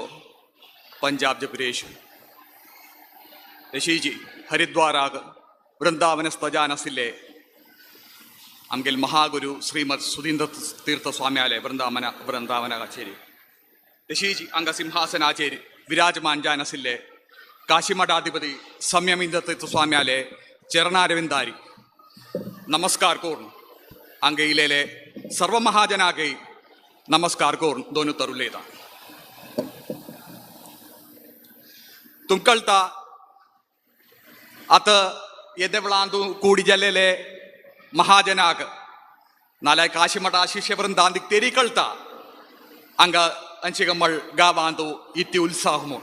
पंजाब जपरेश ऋषीजी हरिद्वाराक वृंदावनस्थ जावन आशिल्ले आमगेले महागुरु श्रीमद सुधींद्र तीर्थ स्वामी वृंदावनाचेर ऋषीजी हांगा सिंहासनाचेर विराजमान जावन आशिल्ले काशीमठाधिपती संयमींद्र तीर्थ स्वामी चरणारविंदारी नमस्कार करून हांगा येयलेले सर्व महाजनाकय नमस्कार करून 2 उतर उलयता. तुमकां कळटा आतां हे देवळांत कूडी जाल्लेले महाजनाक नाल्यार काशीमठा शिष्यवृंदांत तेरी कळटा हांगा अंशिकमळ गांवांत इतली उत्साह म्हूण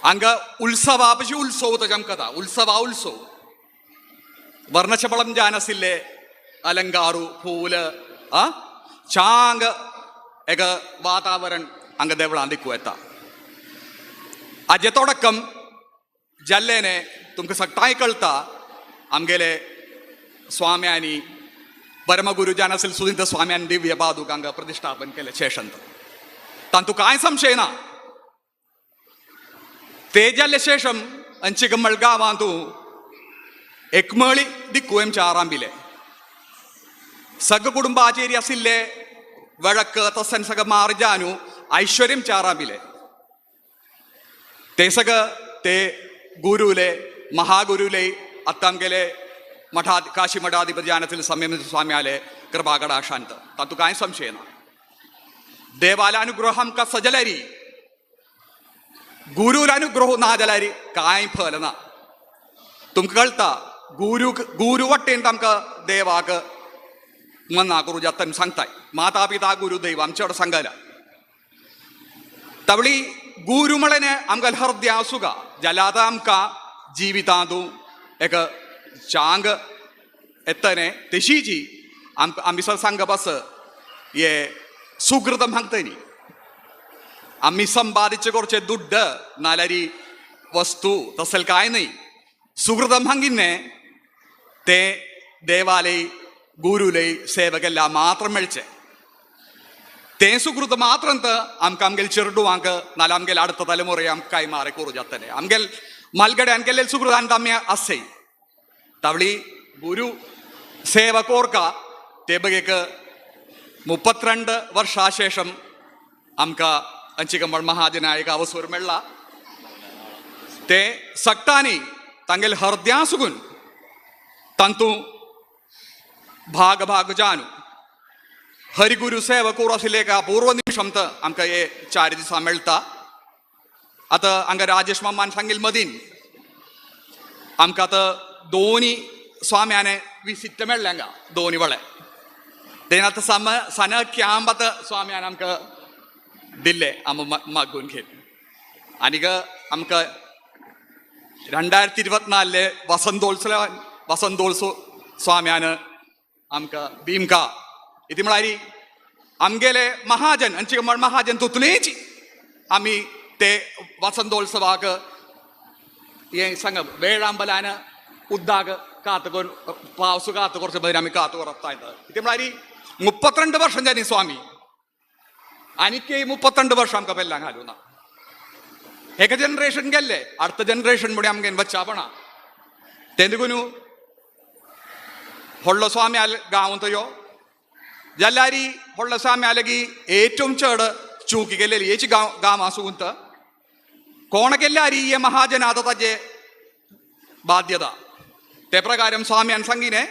हांगा उत्सवा पशी उत्सव तशें आमकां उत्सवा उत्सव वर्णशबळम जावन आशिल्ले अलंकारू फूल चांग एक वातावरण हांगा देवळां दिकू येता. आजे तोडकम जाल्लेने तुमकां सगटांय कळटा आमगेले स्वाम्यांनी परमगुरु जावन आशिल्ले सुधींद्र स्वाम्यान दिव्य पादुका हांगा प्रतिश्ठापन केलें शेशंत तांतू कांय संशय ना. ते जाल्ले शेशम अंचिकमळ गांवांतू एकमळी दिक्कू आमच्या आरांबिले सग कुटुंबाचेर आशिल्ले वळख तसन सगळं मार जानू ഐശ്വര്യം ചാറാമിലെ ते सगळं ते गुरुले महागुरुले आतां मठा काशी मठाधिपती जानतील संयम स्वामी आले कृपागडा शांत तातूंत कांय संशय ना. देवाला अनुग्रह आमकां सजल्यारी गुरुला अनुग्रह ना जाल्यार कांय फल ना. तुमकां कळटा गुरु गुरु वाटेन आमकां देवाक मना करूं जाता आमी सांगताय माता पिता गुरु दैव आमचे कडेन सांगला. तवळी गुरु म्हळ्यार आमकां हृदय आसूगा जाल्यार आतां आमकां जिवितांतू एक चांग येतने तशीची आमी सर सांगप आस हे सुकृत मागता न्ही आमी संपादिचे करचे दुड्ड नाल्यार वस्तू तसले कांय न्हय. सुकृत मागिन्ने ते देवालय गुरुलय सेवकेल्या मात्र मेळचे तें सुकृत मात्र आमकां आमगेले चेरडुवांक नाल्यार आमगेले आडता तलेमुरे आमकां कांय मारे करूं जातले आमगेले मालगड्यान केल्ले सुकृतान आमी आसय. तावळी गुरु सेवा कोरका ते बगेक 32 വർഷാശേഷം आमकां अंचिकंबळ महाजनायक अवसर मेळ्ळा. ते सगटांनी तांगेले हरद्या सुगून तांतू भाग भाग जानु हरिगुरु सेवा करूं आशिल्ले एक अपूर्व निमिशम आमकां हे 4 दिसां मेळटा. आतां हांगा राजेश मामान सांगिल्ले मदीन आमकां आतां दोनी स्वाम्याने विसिट्ट मेळ्ळें हांगा दोनी वळे तेन्ना आतां सम सन कॅम्प आतां स्वाम्यान आमकां दिल्ले आम मागून घेत. आनीक आमकां 2024 वसंतोत्सव स्वाम्यान आमकां भीमका इति म्हळ्यार आमगेले महाजन अंचिकमळ महाजन तुतलेच आमी ते वसंतोत्सवाक हें सांग वेळांबल्यान उद्दाक कात करून पावस कात करचे बदल आमी कात करता. इति म्हळ्यार 32 वर्षां जालीं स्वामी आनीक 32 वर्षां आमकां पेल्लां घालूं ना. एका जनरेशन गेल्ले अर्थ जनरेशन म्हणून आमगे बच्चापणा तें देखून व्हडलो स्वामी आले गांवांत यो जाल्यार व्हडलो स्वामी आले की ഏറ്റവും चड चूक केलेली हेची गांव गांव आसून कोण केल्यार हे महाजन आतां ताजे बाध्यता. ते प्रकारे स्वाम्यान सांगिने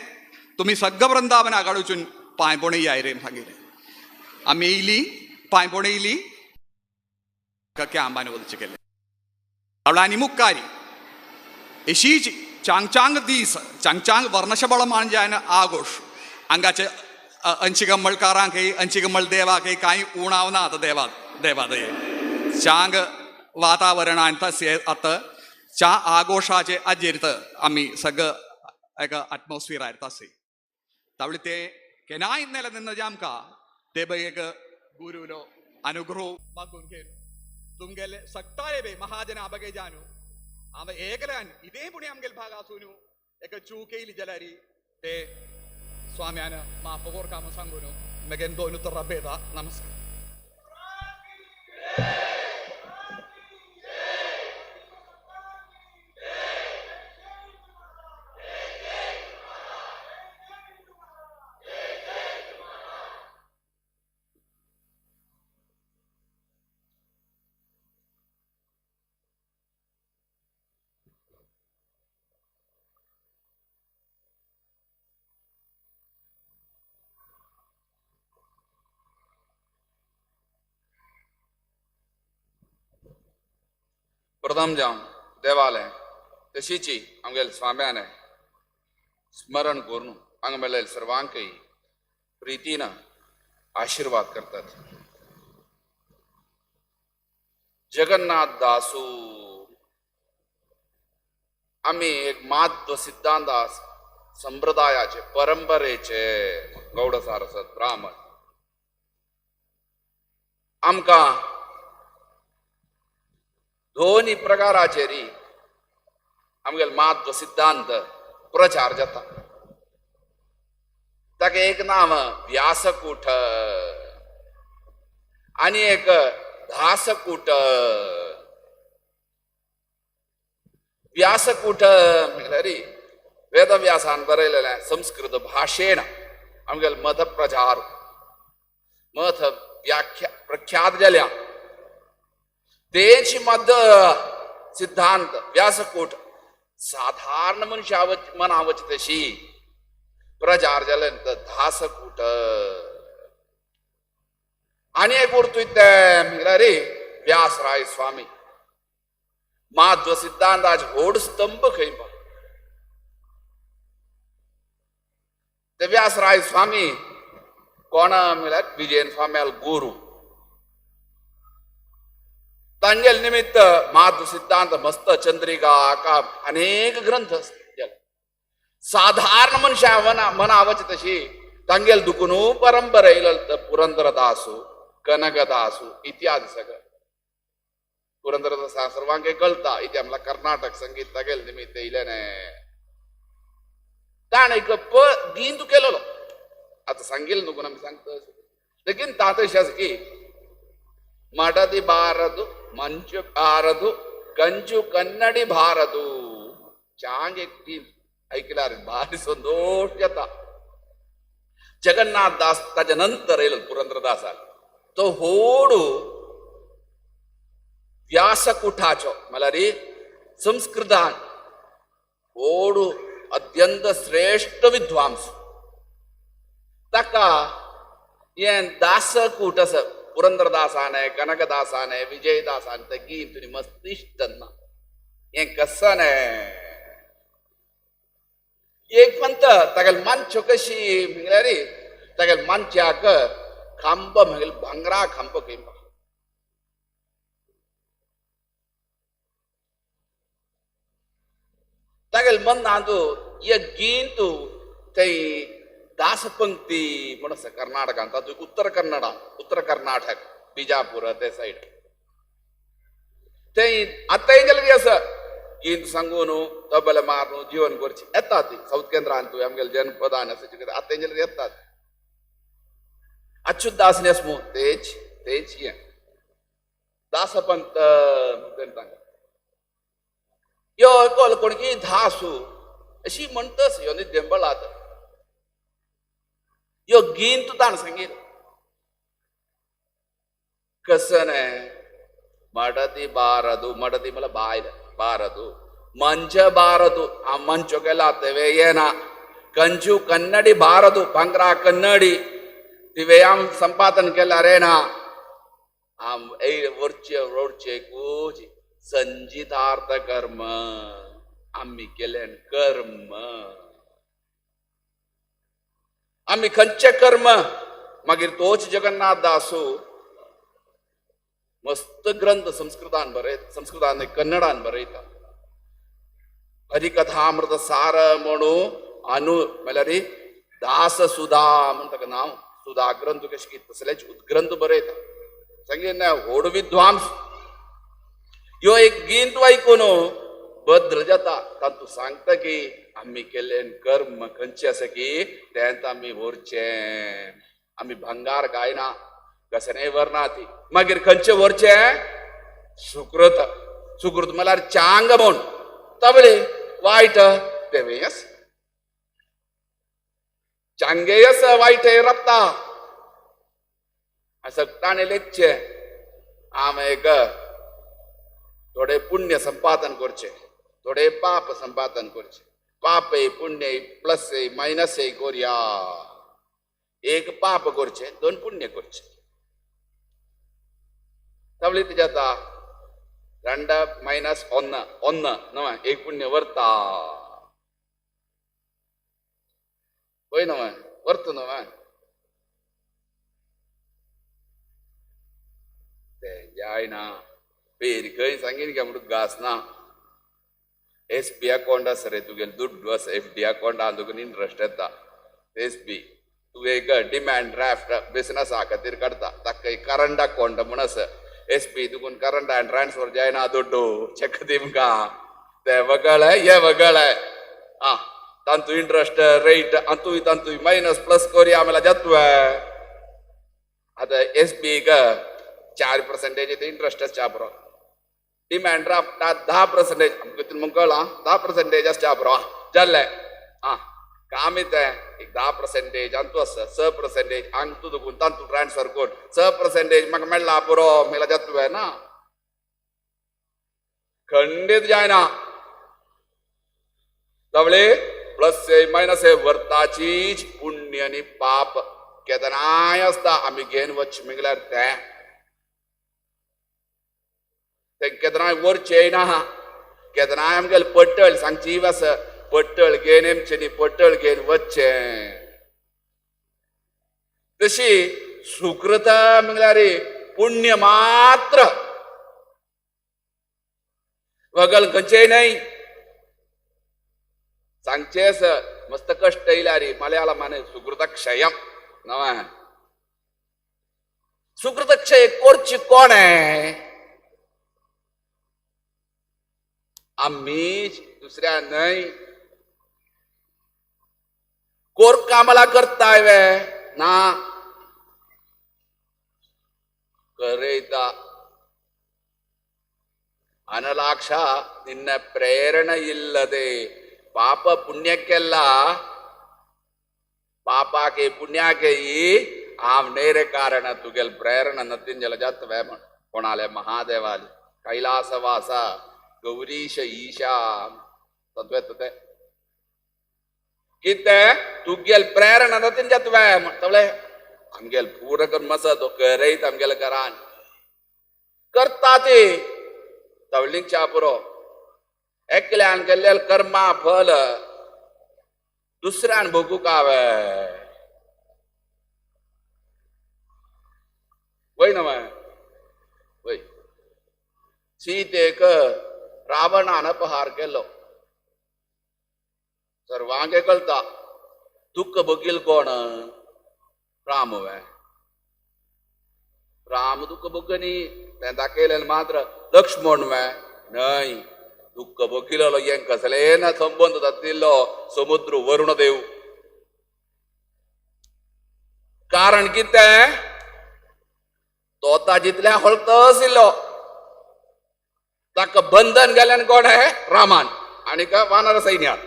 तुमी सगळं वृंदावना काडून पांयपोणे याय रे सांगिले. आमी येयली पांयपोणे येयली कॅम्पान वचचे केले. आनी मुक्कारी अशीच चांग चांग दीस चांग चांग वर्णशबळमान जायन आघोश हांगाचे अंचिकम्मळकारांकय अंचिकम्मळ देवाकय कांय उणाव ना आतां देवा देवादये चांग वातावरणान तशें आतां च्या आघोशाचे आजेर आमी सगळं एक एटमॉस्फियर तशें तावळी ते केन्नाय नेले जे आमकां ते बघ एक गुरुलो अनुग्रह मागून घेवन तुमगेले सगटाले बे महाजना बगे जानू हांव एकल्यान इदें पुणी आमगेले भाग आसून एक चूक येयली जाल्यार ते स्वाम्यान माफ कोरका म्हूण सांगून मगेन दोन उतरां भेदा. नमस्कार. प्रथम जावन देवालय तशीची आमगेले स्वाम्याने स्मरण करून हांगा मेळ्ळे सर्वांकय प्रितीन आशीर्वाद करतात. जगन्नाथ दासू आमी एक माध्व सिद्धांत संप्रदायाचे परंपरेचे गौड सारस्वत ब्राह्मण आमकां दोन्ही प्रकाराचेर आमगेले माध्व सिद्धांत प्रचार जाता. ताका एक नांव व्यासकूट आनी एक दासकूट. व्यासकूट म्हणल्यार वेदव्यासान बरयलेलें संस्कृत भाशेन आमगेले मत प्रचार मत व्याख्या प्रख्यात जाल्या. तेची मद सिद्धांत व्यासकूट साधारण मनशा मना वच तशी प्रचार जाले धासकूट. आनी एक उरतूय तें म्हणल्यार व्यासराय स्वामी माध्व सिद्धांत आज व्हड स्तंभ खंय ते व्यासराय स्वामी कोण म्हणल्यार विजयन स्वाम्याल गुरु तांगेल निमित्त माध्व सिद्धांत मस्त चंद्रिका का अनेक ग्रंथ साधारण मनशा मना वच तशी तांगेल दुकुनू परंपरा येयलो पुरंदरदासू कनकदासू इत्यादी सगळं. पुरंदरदास सर्वांक कळता इथे आमला कर्नाटक संगीत तागेल निमित्त येयलें ताणें एक गींत केलेलो आतां सांगेल न्हू कोण आमी सांगता लेगीन तातशें आसा की मडदी बारदु मंचु बारदु कंचु कन्नडी भारदु चांग एक गीत ऐकल्यार भारी संतोष येता. जगन्नाथ दास ताच्या नंतर येयलो पुरंदरदासाक तो होडू व्यासकुठाचो म्हणल्यार संस्कृतान होडू अत्यंत श्रेष्ठ विद्वांस ताका हें दासकूट आसा पुरंदरदासाने कनकदासाने विजयदासाने ते गीत तुमी मस्त इश्ट ना हें कसने एक म्हणटा तागेले मानच्यो कशी म्हणल्यार तागेले मानच्याक खांब म्हगेले भांगरा खांब खंय तागेले मनांत एक गीत थंय दासपंक्ती म्हण आसा कर्नाटकांत तातूंत उत्तर कन्नडा उत्तर कर्नाटक बिजापूर ते सायड थंय आतांय गेल्यार बी आसा गीत सांगून तबले मारून जीवन करची येता ती सावथ केंद्रांत आमगेले जनपदान आसा आतांय गेल्यार येतात. अच्युत दास नेस्मू तेच तेच हें दासपंत तांकां यो कोल कोण की धासू अशी म्हणटस यो निदेंबळात यो गीत ताणें सांगील कसने मडदी बारदु मडदी म्हणल्यार बायल बारदु मंच बारदु आ मंचो केला तेवे येना कंचू कन्नडी बारदु भांगरा कन्नडी तिवे आम संपादन केला रे ना आम वरचे रोडचे कूच संजितार्थ कर्म आमी केलें कर्म आमी खंयचें कर्म मागीर तोच जगन्नाथ दासू मस्त ग्रंथ संस्कृतान बरयता संस्कृतान कन्नडान बरयता हरिकथामृत सार म्हणून अनु म्हणल्यार दास सुधा म्हण ताका नांव सुधा ग्रंथ कशें कितें तसलेच उद्ग्रंथ बरयता सांगीन ना व्हड विद्वांस यो एक गीत आयकून बद्र जाता तातूंत सांगता की आमी केल्लें कर्म खंयचें आसा की तेंच आमी व्हरचें आमी भंगार गायना कशें व्हरना ती मागीर खंयचें व्हरचें सुकृत सुकृत म्हणल्यार चांग म्हूण तबले वायट तेवेंय चांगेय आसा वायट रपता सगळ्यांनी लेखचें आम एक थोडे पुण्य संपादन करचें थोडे पाप संपादन करचें पाप पुण्य प्लस मायनस कोरया एक पाप करचें दोन पुण्य करचें तबली जाता 2 - 1 1 न्हय एक पुण्य वरता पळय न्हय वर्त न्हय तें जायना पेर खंय सांगीन काय म्हणून घास ना एस बी अकाउंट आसा रे तुगेले दुड्डू आसा एफ डी अकाउंटान तुका इंट्रस्ट येता एस बी तूं एक डिमांड ड्राफ्ट बिजनसा खातीर काडटा ताका एक करंट अकाउंट म्हूण आसा एस बी तुकून करंट ट्रान्सफर जायना दुड्डू चॅक दिमकां ते वगळे हे वगळे आं तांतू इंट्रस्ट रेट अंतूय तांतूय मायनस प्लस कोरया म्हणल्यार जातवे आतां एस बीक 4% इंट्रस्ट आसच्या बरो डिमांड ड्राफ्ट 10% आमकां तितलें कळ्ळां 10% आसच्या बरो जालें आं काम तें एक 10% अंतू आसा 6% हांग तूं दुखून तांतू ट्रान्सफर कर 6% म्हाका मेळ्ळा पुरो म्हणल्यार जातवे ना. खंडीत जायना. तवळे प्लस मायनस वर्ताचीच पुण्य आनी पाप केदनाय आसता. आमी घेवन वच म्हळ्यार तें तें केदनाय वरचें ना. केदनाय आमगेले पट्टळ सांगची आसा, पट्टळ घेवन येमचें न्ही, पट्टळ घेवन वचचें. तशी सुकृत म्हळ्यार पुण्य मात्र, वगल खंयचेय न्हय. सांगचें आसा मस्त कश्ट येयल्यार मलयाळमाने सुकृत क्षयम नवा. सुकृत क्षय करची कोण? आम्ही, दुसऱ्या न्हय. कोर कामला करताय वे ना करयता. ಅನಲಾಕ್ಷ ನಿನ್ನ ಪ್ರೇರಣೆ ಇಲ್ಲದೆ ಪಾಪ ಪುಣ್ಯಕ್ಕೆಲ್ಲ ಪಾಪಕ್ಕೆ ಪುಣ್ಯಕ್ಕೆ ಈ ಆವ್ ನೇರೆ ಕಾರಣ ತುಗೆಲ್ ಪ್ರೇರಣ ನತ್ತಿಂಜಲ ಜಾತ್ವೆ ಕೊಣಾಲೆ ಮಹಾದೇವಾಲಿ ಕೈಲಾಸವಾಸ ಗೌರೀಶ ಈಶಾ ತತ್ವೆ कितें तुगेल प्रेरणा नतीन जातवे तवळे आमगेल पूर्ण कर्म आसा तो करयत आमगेल्या घरान करता ते तवलींच्या पुरो. एकल्यान केल्ले कर्मा फल दुसऱ्यान भोगूंक हांवे वय न्हय वय. सीतेक रावणान अपहार केलो, सर्वांक कळता. दुःख भोगील कोण? राम वे. राम दुःख भोगनी तें दाखयलें मात्र. लक्ष्मण वे न्हय, दुःख भोगिलो हें कसलें ना संबंद जातिल्लो समुद्र वरुण देव. कारण कितें? तो ताजितल्या हळत आशिल्लो. ताका बंधन गेल्यान कोण? रामान आनी वानर सैन्यान.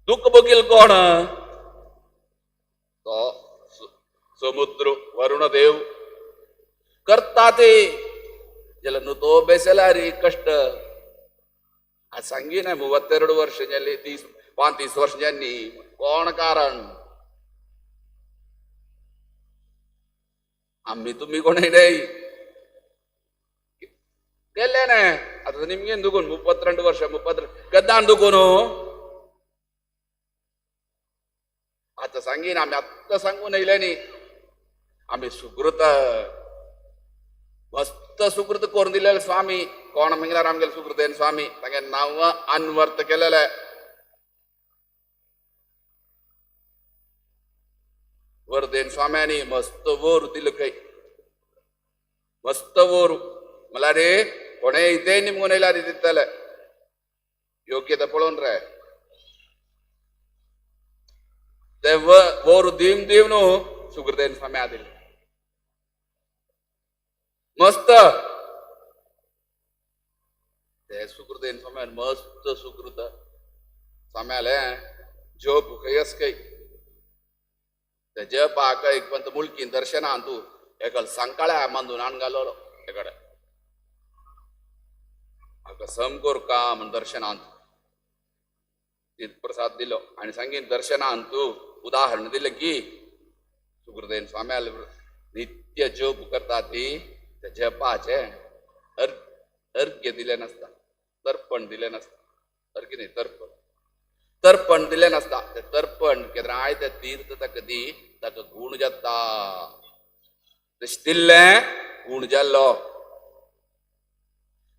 दुःख भोगील कोण? तो समुद्र वरुण देव. करता ते जाल्यार तो बेसल्यार कश्ट सांगी ना. 32 वर्ष जाली, 30-35 वर्ष जाली. कोण कारण? आमी तुमी कोणय न्हय गेले ना. आतां निमगेन दुखून 32 वर्ष 32 केन्ना दुखून आतां सांगीन. आमी आत्तां सांगून येयले न्ही. आमी सुकृत मस्त सुकृत करून दिलेले स्वामी. कोण म्हळ्यार आमगेले सुकृतेन स्वामी तांगे नांव अनवर्थ केलेले. वर्धेन स्वाम्यांनी मस्त वोर दिलो खंय, मस्त वोर म्हळ्यार रे कोणें इतें निमगून येयल्यार दितले योग्यता पळोवन रे. ते वोर दिवन दिवन न्हू सुकृतेन स्वाम्या दिले मस्त. ते सुकृतेन स्वाम्यान मस्त सुकृत स्वाम्याले जप खंय खंय ते जपाक एक पंत मुलकीन दर्शनान तूं एकल सांकाळ्या मांदून हाण घालो एकडे हाका सम कोर का म्हण दर्शनान प्रसाद दिलो आनी सांगीन दर्शनान तूं उदाहरण दिलें की सुकृतेन स्वाम्याले नित्य जप करता ती त्या जपाचें अर्घ्य दिलें नासता, तर्पण दिलें नासता. अर्घ्य न्ही, तर्पण. तर्पण दिलें नासता. तें तर्पण केन्नाय तें तीर्थ ताका दी, ताका गूण जाता. तशें दिल्लें गूण जाल्लो.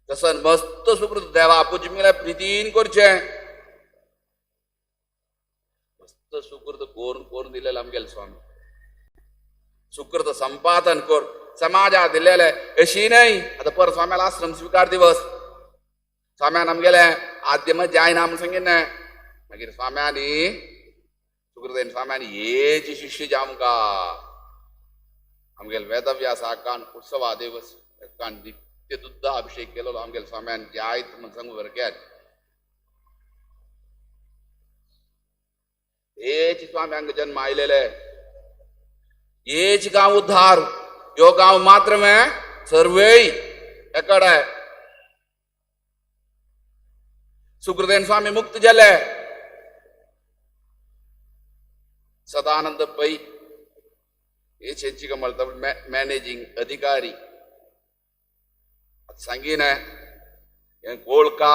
तसो मस्त सुकृत देवा पुज म्हळ्यार प्रितीन करचें. मस्त सुकृत करून करून दिलेलें आमगेले स्वामी. सुकृत संपादन कर समाजा दिलेले अशी न्हय. आतां पर स्वाम्याला आश्रम स्विकार दिवस स्वाम्यान आमगेले आद्य जायना म्हूण सांगिल्लें. मागीर स्वाम्यांनी सुकृतेन स्वाम्यांनी हेची शिष्य जावंका आमगेले वेदव्यास आकान उत्सवा दिवस एकान नित्य दुग्धा अभिषेक केलो आमगेले स्वाम्यान जायत म्हूण सांगू भरग्यान. हेच स्वाम्यांक जन्म आयलेले. हेच गांव उद्धार यो गांव मात्र में सर्वेय एकडे सुखदेन स्वामी मुक्त जाले. सदानंद पै हे शेची कमल मॅनेजिंग अधिकारी सांगीन हें गोळका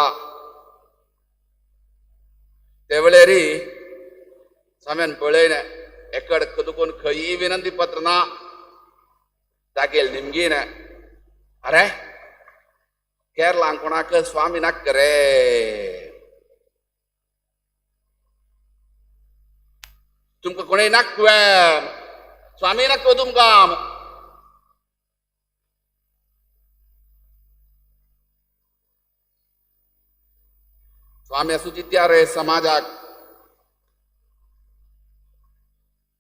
ते वेळेरी स्वाम्यान पळयलें एकड दुकून खंयी विनंती पत्र ना तागेल निमगीन अरे केरळान कोणाक स्वामी नाका रे तुमकां कोणय नाका स्वामी नाका तुमकां. स्वामी आसूं चित्या रे समाजाक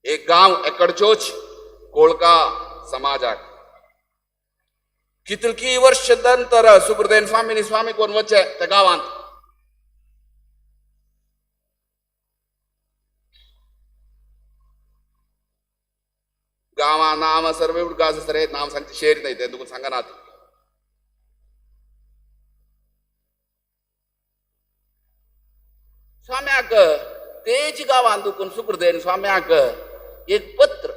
एक गांव एकडचोच कोळका समाजाक कितलकी वर्ष नंतर सुखदेन स्वामीनी स्वामी कोण वचे त्या गांवांत. गांवा नाम सर्व उडका रे नाम सांगते शेर नाही ते तुका सांगनात. स्वाम्याक तेच गांवांत दुखून सुखदेन स्वाम्याक एक पत्र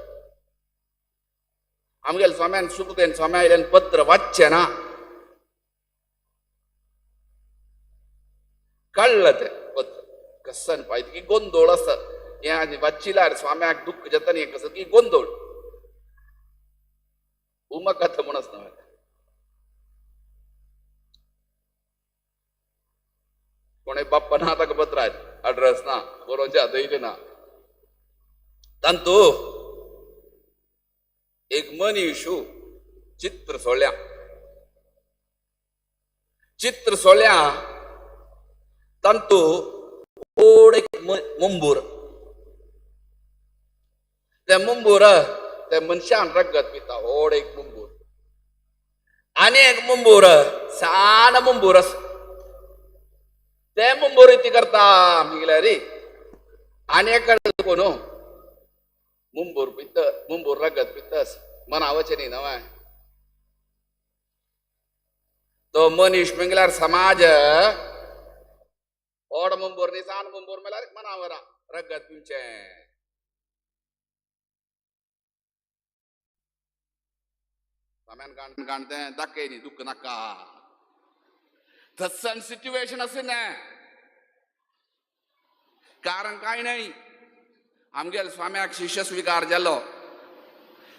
आमगेले स्वाम्यान सुखदेन स्वाम्या आयल्यान पत्र वाचचें ना कळ्ळें तें पत्र कसन पाय की गोंदोळ आसा हें आनी वाचिल्यार स्वाम्याक दुख्ख जाता न्ही कसो की गोंदोळ उमा कथा म्हूण आसना कोणय बाप्पा ना ताका पत्र आयत अड्रेस ना बरोवच्या दैले ना तांतू एक मनीशू चित्र सोळ्या चित्र सोळ्या तांतू ओड एक मुंबूर ते मुंबूर ते मनशान रगत पिता ओड एक मुंबूर आनी एक मुंबूर सान मुंबूर आसा ते मुंबूर ती करता म्हगेल्या रे आनी एक कोण मुंबूर पित मुंबूर रगत पितस मनावचें न्ही नवें तो मनीस म्हळ्यार समाज ओड मुंबूर न्ही सान मुंबूर म्हळ्यार मनावरा रगत पिवचें. स्वाम्यान काण तें दाखय न्ही दुख्ख नाका तसन सिच्युएशन असें ना कारण काय नाही आमगेल स्वाम्याक शिष्य स्वीकार जालो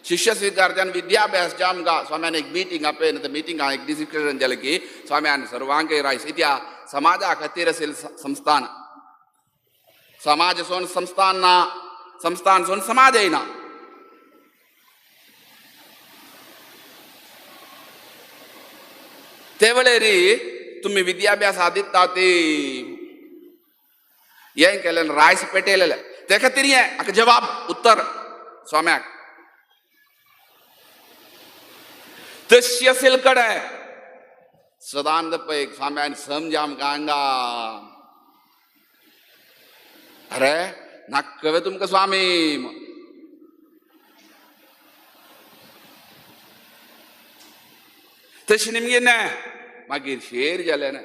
शिष्य स्वीकार जावन विद्याभ्यास ज्या आमकां स्वाम्यान एक मिटींग आपयलें त्या मिटिंगाक एक डिसिजन जालें की स्वाम्यान सर्वांकय रायस इत्या समाजा खातीर असेल संस्थान समाज सोन संस्थान ना संस्थान सोन समाजय ना. ते वेळेरी तुमी विद्याभ्यास दिता ती हें केलें रायस पेटयलेलें ते खातीर हें हाका जवाब उत्तर स्वाम्याक तशी असेल कडे सदानंद पै स्वाम्यान समजा आमकां हांगा अरे नाका तुमकां स्वामी तशी निमगे ना मागीर शेर जालें ना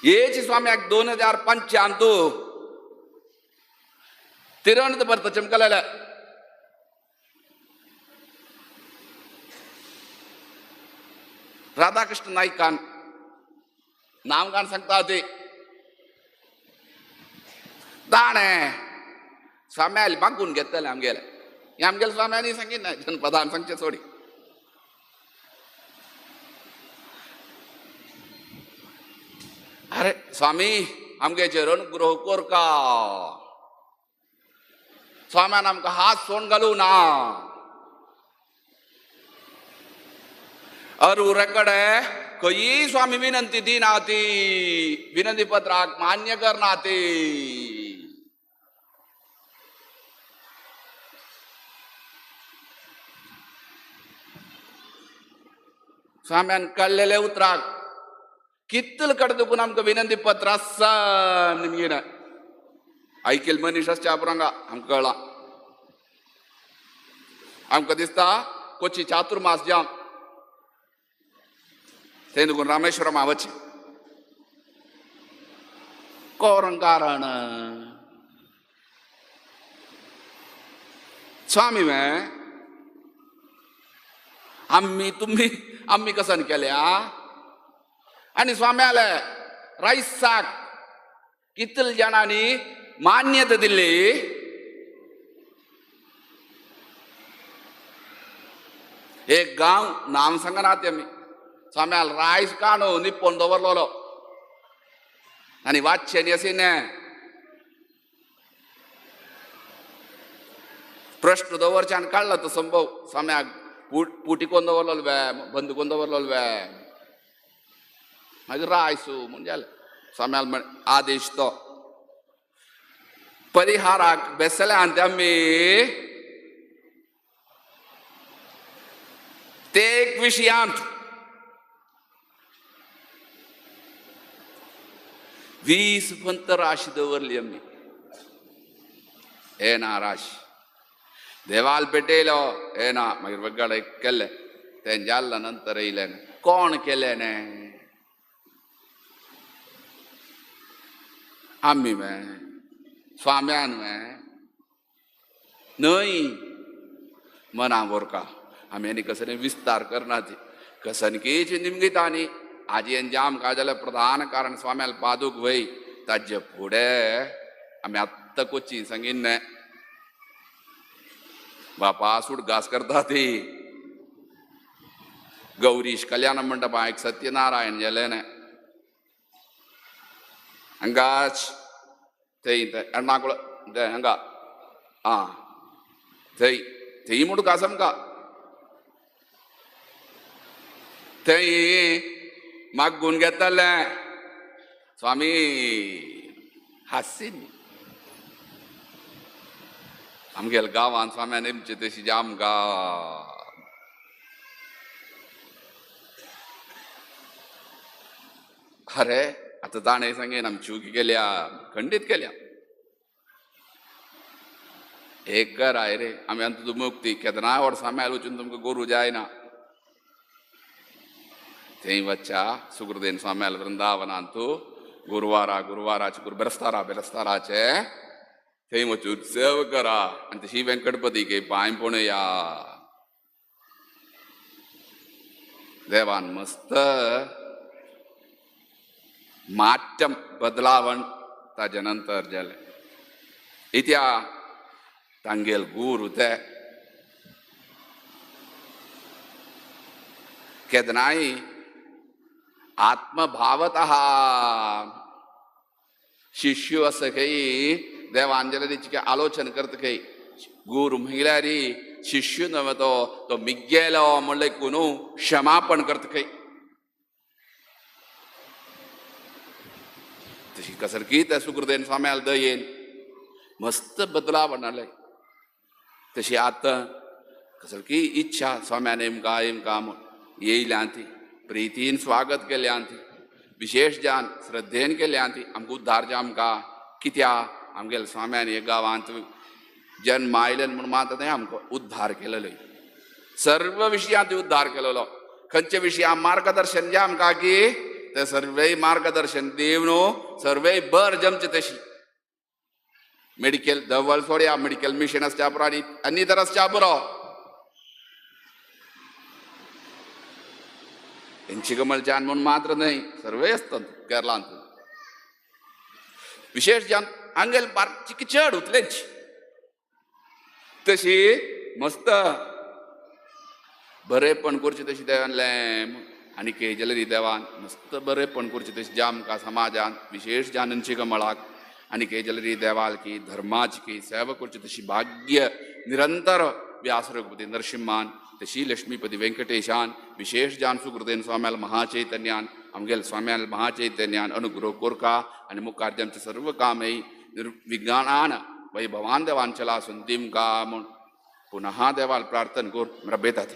हेच स्वाम्याक 2005 तिरुवनंतपुरत चमकलेले राधाकृष्ण नाईकान नाम कान सांगता ते ताणें स्वाम्याले मागून घेतलें आमगेले हें आमगेले स्वाम्यांनी सांगिना जनपदान सांगचें सोडी. अरे स्वामी आमगेचेर अनुग्रह कोरका स्वाम्यान आमकां हात सोड घालूं ना अरू कडे खंयी स्वामी विनंती दिना ती विनंती पत्राक मान्य करना ती स्वाम्यान कळ्ळेले उतराक कितल कडे दुखून आमकां विनंती पत्र आसा निमगीन आयकेल मनीस आसच्या आपरांगा आमकां कळ्ळां आमकां दिसता कोची चातुर्मास जाम थंय दुखून रामेश्वरम वचचें. कोण कारण स्वामी मे आम्ही तुम्ही आम्ही कसन केल्या आणि स्वाम्याले रायसाक कितल जाणांनी मान्यता दिली एक गांव नाम सांगना ते आमी स्वाम्याल रायस काणू निप्पोन दवरलोलो आनी वाचचें अशी प्रश्न दवरच्यान काडला तो संभव स्वाम्याक पुटी कोण दवरलोलो वे बंद कोण दवरलोलो वे मागीर रायसू म्हूण जालें स्वाम्याल म्हण आदेश तो परिहाराक बेसले आनी आमी ते एक विशयांत 20 पंत राशी दवरली आमी हे ना राशी देवाल पेटयलो हे ना मागीर वगड केलें तें जाल्ला नंतर येयलें कोण केलें ने आमी मे स्वाम्यान मे न्हय मना बोरका आमी आनी कसने विस्तार करना ती कसनकीच निमगितानी आजी जाम काय जाल्यार प्रधान कारण स्वाम्याल पादूक वय ताजे फुडें आमी आत्तां कोची सांगीन बापा सूट घास करता ती गौरीश कल्याण मंडपा एक सत्यनारायण जालें न्हय हांगाच थंय एर्नाकुळम हांगा आं थंय थंय म्हूण घास आमकां थंय मागून घेतलें स्वामी हास्यनी आमगेल्या गांवांत स्वाम्यान नेमचे तशी जाम गांव अरे आतां ताणें सांगेन आमी चुकी केल्या खंडीत केल्या एक कराय रे आमी आतां तुमकां मुक्ती केन्नाय वर्सां मेल वचून तुमकां गोरू जायना थंय वच्चा सुखदेन स्वाम्याल वृंदावनांतू गुरवारा गुरवाराचे बेरस्तारा बेरस्ताराचे थंय वचून सेव करा आनी तशी वेंकटपती पांय पणया देवान मस्त माट्यम बदलावण ताजे नंतर जालें इत्या तांगेल गुरू ते केन्नाय आत्मभावत शिष्य असं खंय देवांजलीची आलोचन करता खंय गुरू म्हणल्यार शिष्य नव्हे तो तो मिगेलो म्हणले कोणू क्षमापण करता खंय तशी कसरकी त्या सुकृतेन स्वाम्याल दयेन मस्त बदलाव आले तशी आतां कसरकी इच्छा स्वाम्यान एमका एमका म्हूण येयल्या ती प्रितीन स्वागत केल्या ती विशेष जान श्रद्धेन केल्या ती आमकां उद्धार आमकां कित्या आमगेल्या स्वाम्यान हे गांवांत जन्म आयले म्हूण मात तें आमकां उद्धार केलेलो सर्व विशयांत उद्धार केलेलो खंयच्या विशया मार्गदर्शन जे आमकां की ते सर्वय मार्गदर्शन दिवन न्हू सर्वय बर जमचे तशी मेडिकल दवल सोडया मेडिकल मिशन आसच्या पुरो आनी आनी तर आसच्या पुरो हेंची कमलच्यान म्हूण मात्र न्हय सर्वय आसतात केरळांत विशेष जान आंगेल बारची चड उतलेंच तशी मस्त बरेपण करचें तशी देवान आनी केजलरी देवान मस्त बरेपण करचें तशी जामकां समाजान विशेष जानंची कमळाक आनी केजलरी देवाल की धर्माची की सेवा करची तशी भाग्य निरंतर व्यास रघुपती नरसिंहान तशी लक्ष्मीपती वेंकटेशान विशेष जान सुकृतेन स्वाम्याल महाचैतन्यान आमगेल स्वाम्याल महाचैतन्यान अनुग्रह कोरका आनी मुखार आमचें सर्व कामय निर्विज्ञानान वैभवान देवान चला सुंदीम का म्हूण पुनः देवाल प्रार्थना कर रबेतात.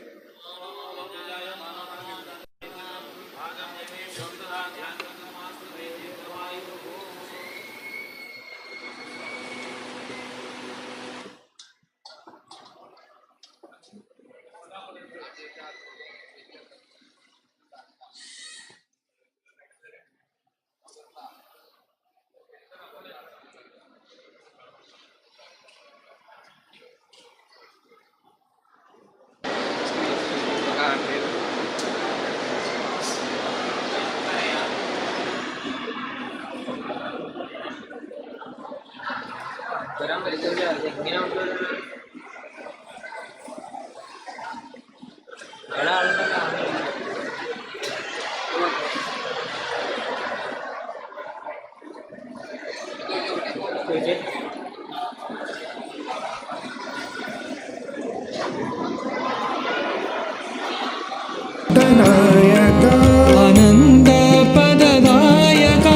आनंद पददायक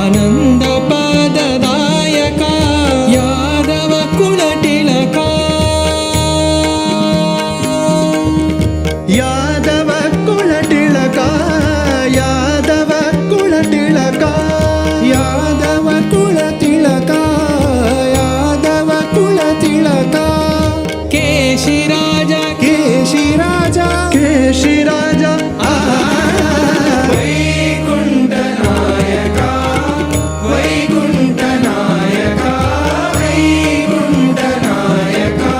आनंद पददायक यादव कुलतिलका यादव कुलटिळका यादव कुलटिळका यादव कुलतिळका यादव कुलतिळका केशिराजा केशिराजा केशिराजा आ वैकुंठनायका वैकुंठनायका वैकुंठनायका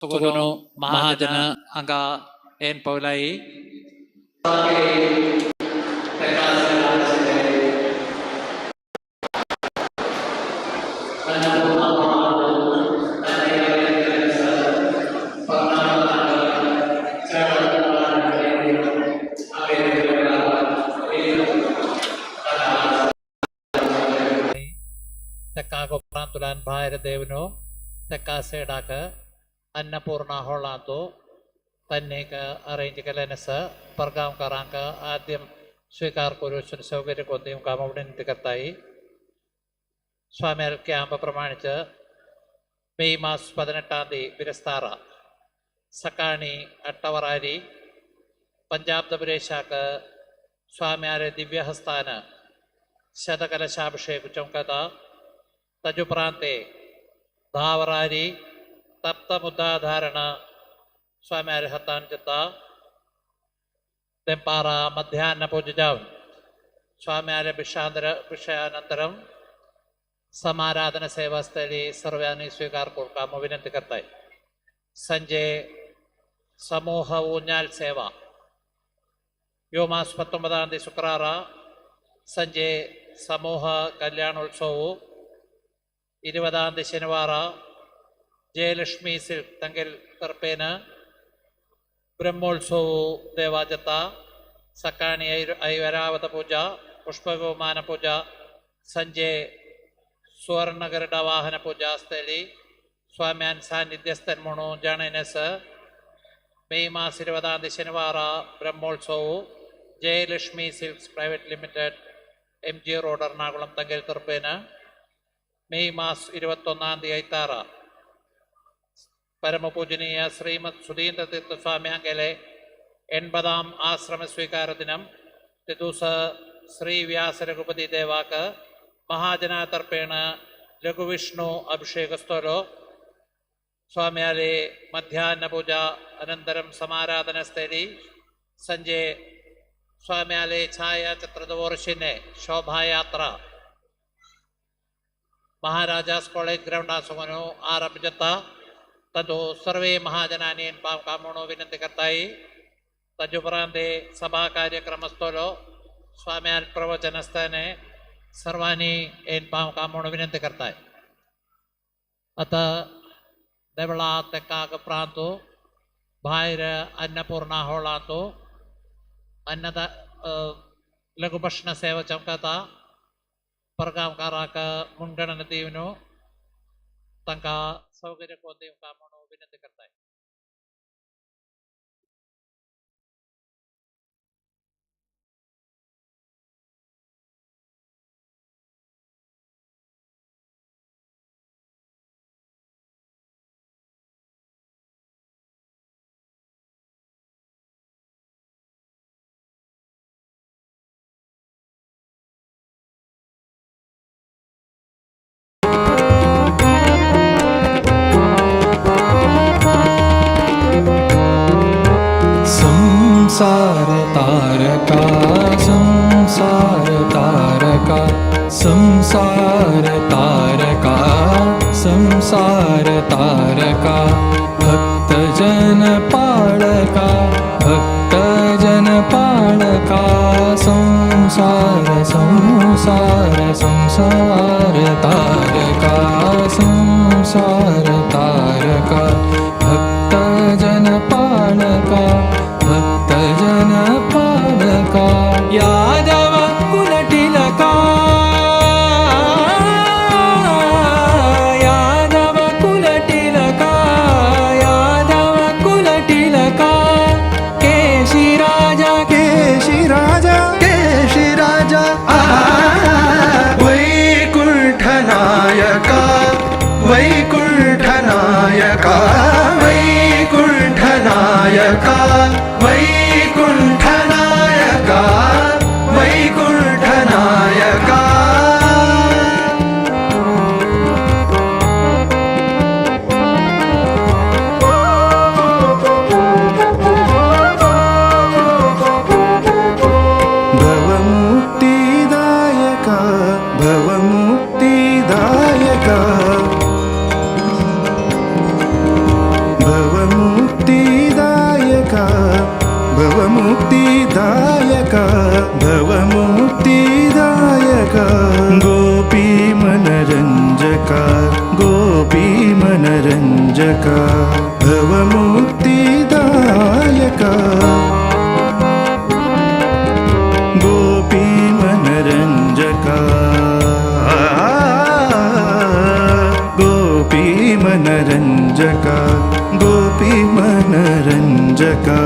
ಸುಗುನು ಮಹಾಜನ ಅಂಗ ಏನ್ ಪೌಲಾಯಿ. ತೆಕ್ಕಾಗೊಪ್ರಾಂತುಲಾನ್ ಭಾಯರ ದೇವನು ತೆಕ್ಕಾಸೇಡಾಕ ಅನ್ನಪೂರ್ಣ ಹೊಳ್ಳಾಂತು തന്നേക്ക് അറേഞ്ച് കലനസ് परगांवकारांक आद्यम स्वीकार करून सौकर्य कोण कामां विनंती करताയി. സ്വാമിയാർ ക്യാമ്പ് പ്രമാണിച്ച് മെയ് മാസം 18-ാം തീയതി ബിരസ്താറ സക്കാണി അട്ടവറാരി പഞ്ചാബ് ദബുരേശാക്ക് സ്വാമിയാരെ ദിവ്യഹസ്താന ശതകലശാഭിഷേക ചൊങ്കത. തജുപ്രാന്തെ ധാവറാരി തപ്തമുദ്ധാധാരണ സ്വാമിയാരെ ഹത്താൻ ചെത്ത. തെമ്പാറ മധ്യാഹ്ന പൂജ ജാവൻ സ്വാമിയാരെ ഭിക്ഷാന്തര ഭിക്ഷാനന്തരം समाराधना सेवास्थली सर्वांनी स्वीकार करून विनंती करताय. संजय समूह ഊഞ്ഞാൽ സേവ യോ മാസം 19-ാം തീയതി ശുക്രാറ ಸಂಜೆ ಸಮೂಹ ಕಲ್ಯಾಣೋತ್ಸವವು. 20-ാം തീയതി ശനിവാರ ജയലക്ഷ്മി സിൽക്ക് തങ്കൽ തർപ്പേന ബ്രഹ്മോത്സവವು ದೇವಾಜತ. സക്കാണി ಐವರಾವತ ಪೂಜಾ ಪುಷ್ಪವಿಮಾನ ಪೂಜಾ ಸಂಜೆ ಸುವರ್ಣಗರುಡ ವಾಹನ ಪೂಜಾ ಸ್ಥಳಿ ಸ್ವಾಮ್ಯಾನ್ ಸಾನ್ನಿಧ್ಯಸ್ಥನ್ ಮುಣು ಜಾಣೆನಸ್. മെയ് മാസം 20-ാം തീയതി ശനിവാರ ബ്രഹ്മോത്സവವು Jayalakshmi silks private limited MG road Ernakulam Thankal തർപ്പേന. May മാസം 21-ാം തീയതി ഐത്താറ പരമപൂജനീയ ശ്രീമദ് സുധീന്ദ്ര തീർത്ഥ സ്വാമി അങ്കലെ 80-ാം ആശ്രമ സ്വീകാര ദിനം. ദിവസ ശ്രീ വ്യാസ രഘുപതി ദേവാക്ക് മഹാജനാതർപ്പേണ ലഘുവിഷ്ണു അഭിഷേകസ്ഥലോ. സ്വാമിയാലെ മധ്യാഹ്ന പൂജ അനന്തരം സമാരാധന സ്ഥലി ಸಂಜೆ ಸ್ವಾಮಿಯಾಲೆ ಛಾಯಾಚಿತ್ರದ ವರ್ಷಿನೆ ಶೋಭಾಯಾತ್ರ ಮಹಾರಾಜಾಸ್ ಕಾಲೇಜ್ ಗ್ರೌಂಡ್ ಆಸಮನು ಆರಂಭಿಸುತ್ತ ತದು ಸರ್ವೇ ಮಹಾಜನಾನಿ ಕಾಮೋಣೋ ವಿನಂತಿ ಕರ್ತಾಯಿ. ತಜ್ಜುಪರಾಂತೆ ಸಭಾ ಕಾರ್ಯಕ್ರಮಸ್ಥಲೋ ಸ್ವಾಮಿಯಾಲ್ ಪ್ರವಚನಸ್ಥಾನೆ ಸರ್ವಾನಿ ಏನ್ ಪಾವ್ ಕಾಮೋಣೋ ವಿನಂತಿ ಕರ್ತಾಯಿ. ಅತ ದೇವಳ ತೆಕ್ಕಾಗ ಪ್ರಾಂತು ಭಾಯ್ರ ಅನ್ನಪೂರ್ಣ ಹೋಳಾಂತು ಅನ್ನದ ಲಘುಭಕ್ಷಣ ಸೇವೆ ಚಮಕತ परगांवकाराक मुनगणन दीवनो तांकां सौकर्य कोन दिवका म्हणून विनंती करताय. संसार तारका संसार तारका संसार तारका संसार तारका भक्तजन पाळका भक्तजन पाळका संसार संसार संसार तारका. संसार तारका भक्तजन पालका भक्तजन पालका यादव कुलतिलका यादव कुलतिलका यादव कुलतिलका केशी राजा केशी राजा केशी राजा वैकुंठ नायका वैकुंठ नायका वैकुंठ नायका वैकुंठ नायका वैकुंठ नायका. भवमुक्तिदायका भवमुक्तिदायका भवमुक्तिदायका भवमुक्तिदायका भवमुक्तिदायका गोपी मनरञ्जका गोपी मनरञ्जका भवमुक्तिदायका गोपी मनरञ्जका गोपी मनरञ्जका गोपी मनरञ्जका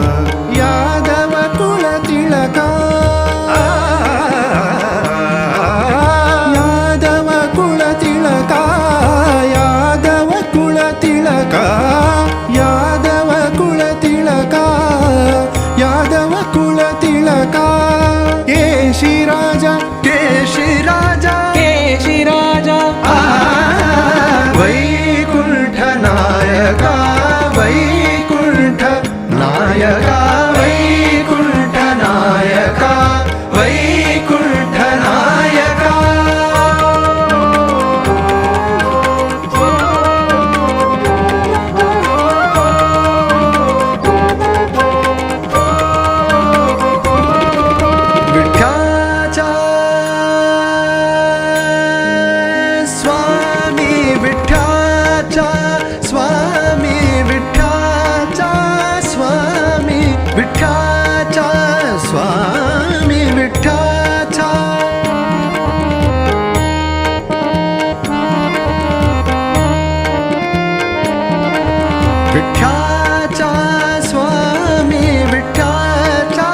यादव कुलतिलका यादव कुलतिलका यादव कुलतिलका यादव कुलतिलका यादव कुलतिलका केशी राजा केशी राजा केशी राजा वैकुंठ नायका वैकुंठ नायका वैकुंठ नायका वैकुंठ नायका. विठ्ठलाचा स्वामी विठ्ठलाचा स्वामी विठ्ठलाचा स्वामी विठ्ठलाचा स्वामी विठ्ठलाचा. विठ्ठलाचा स्वामी विठ्ठलाचा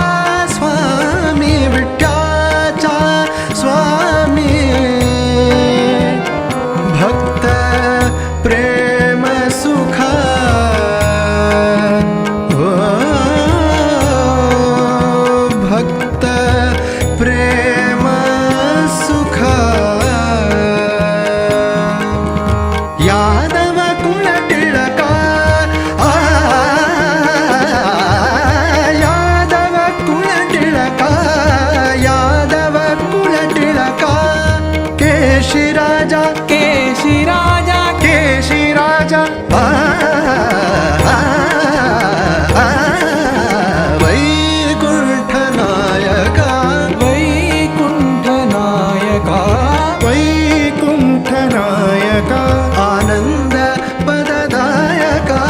स्वामी विठ्ठलाचा स्वामी भक्त प्रेम सुखा हो भक्त प्रेम सुखा यादव कुलटिळका यादव कुलटिळका यादव कुलटिळका केशी राजा केशी राजा केशी राजा वैकुंठ नायका वैकुंठ नायका वैकुंठ नायका आनंद पददायका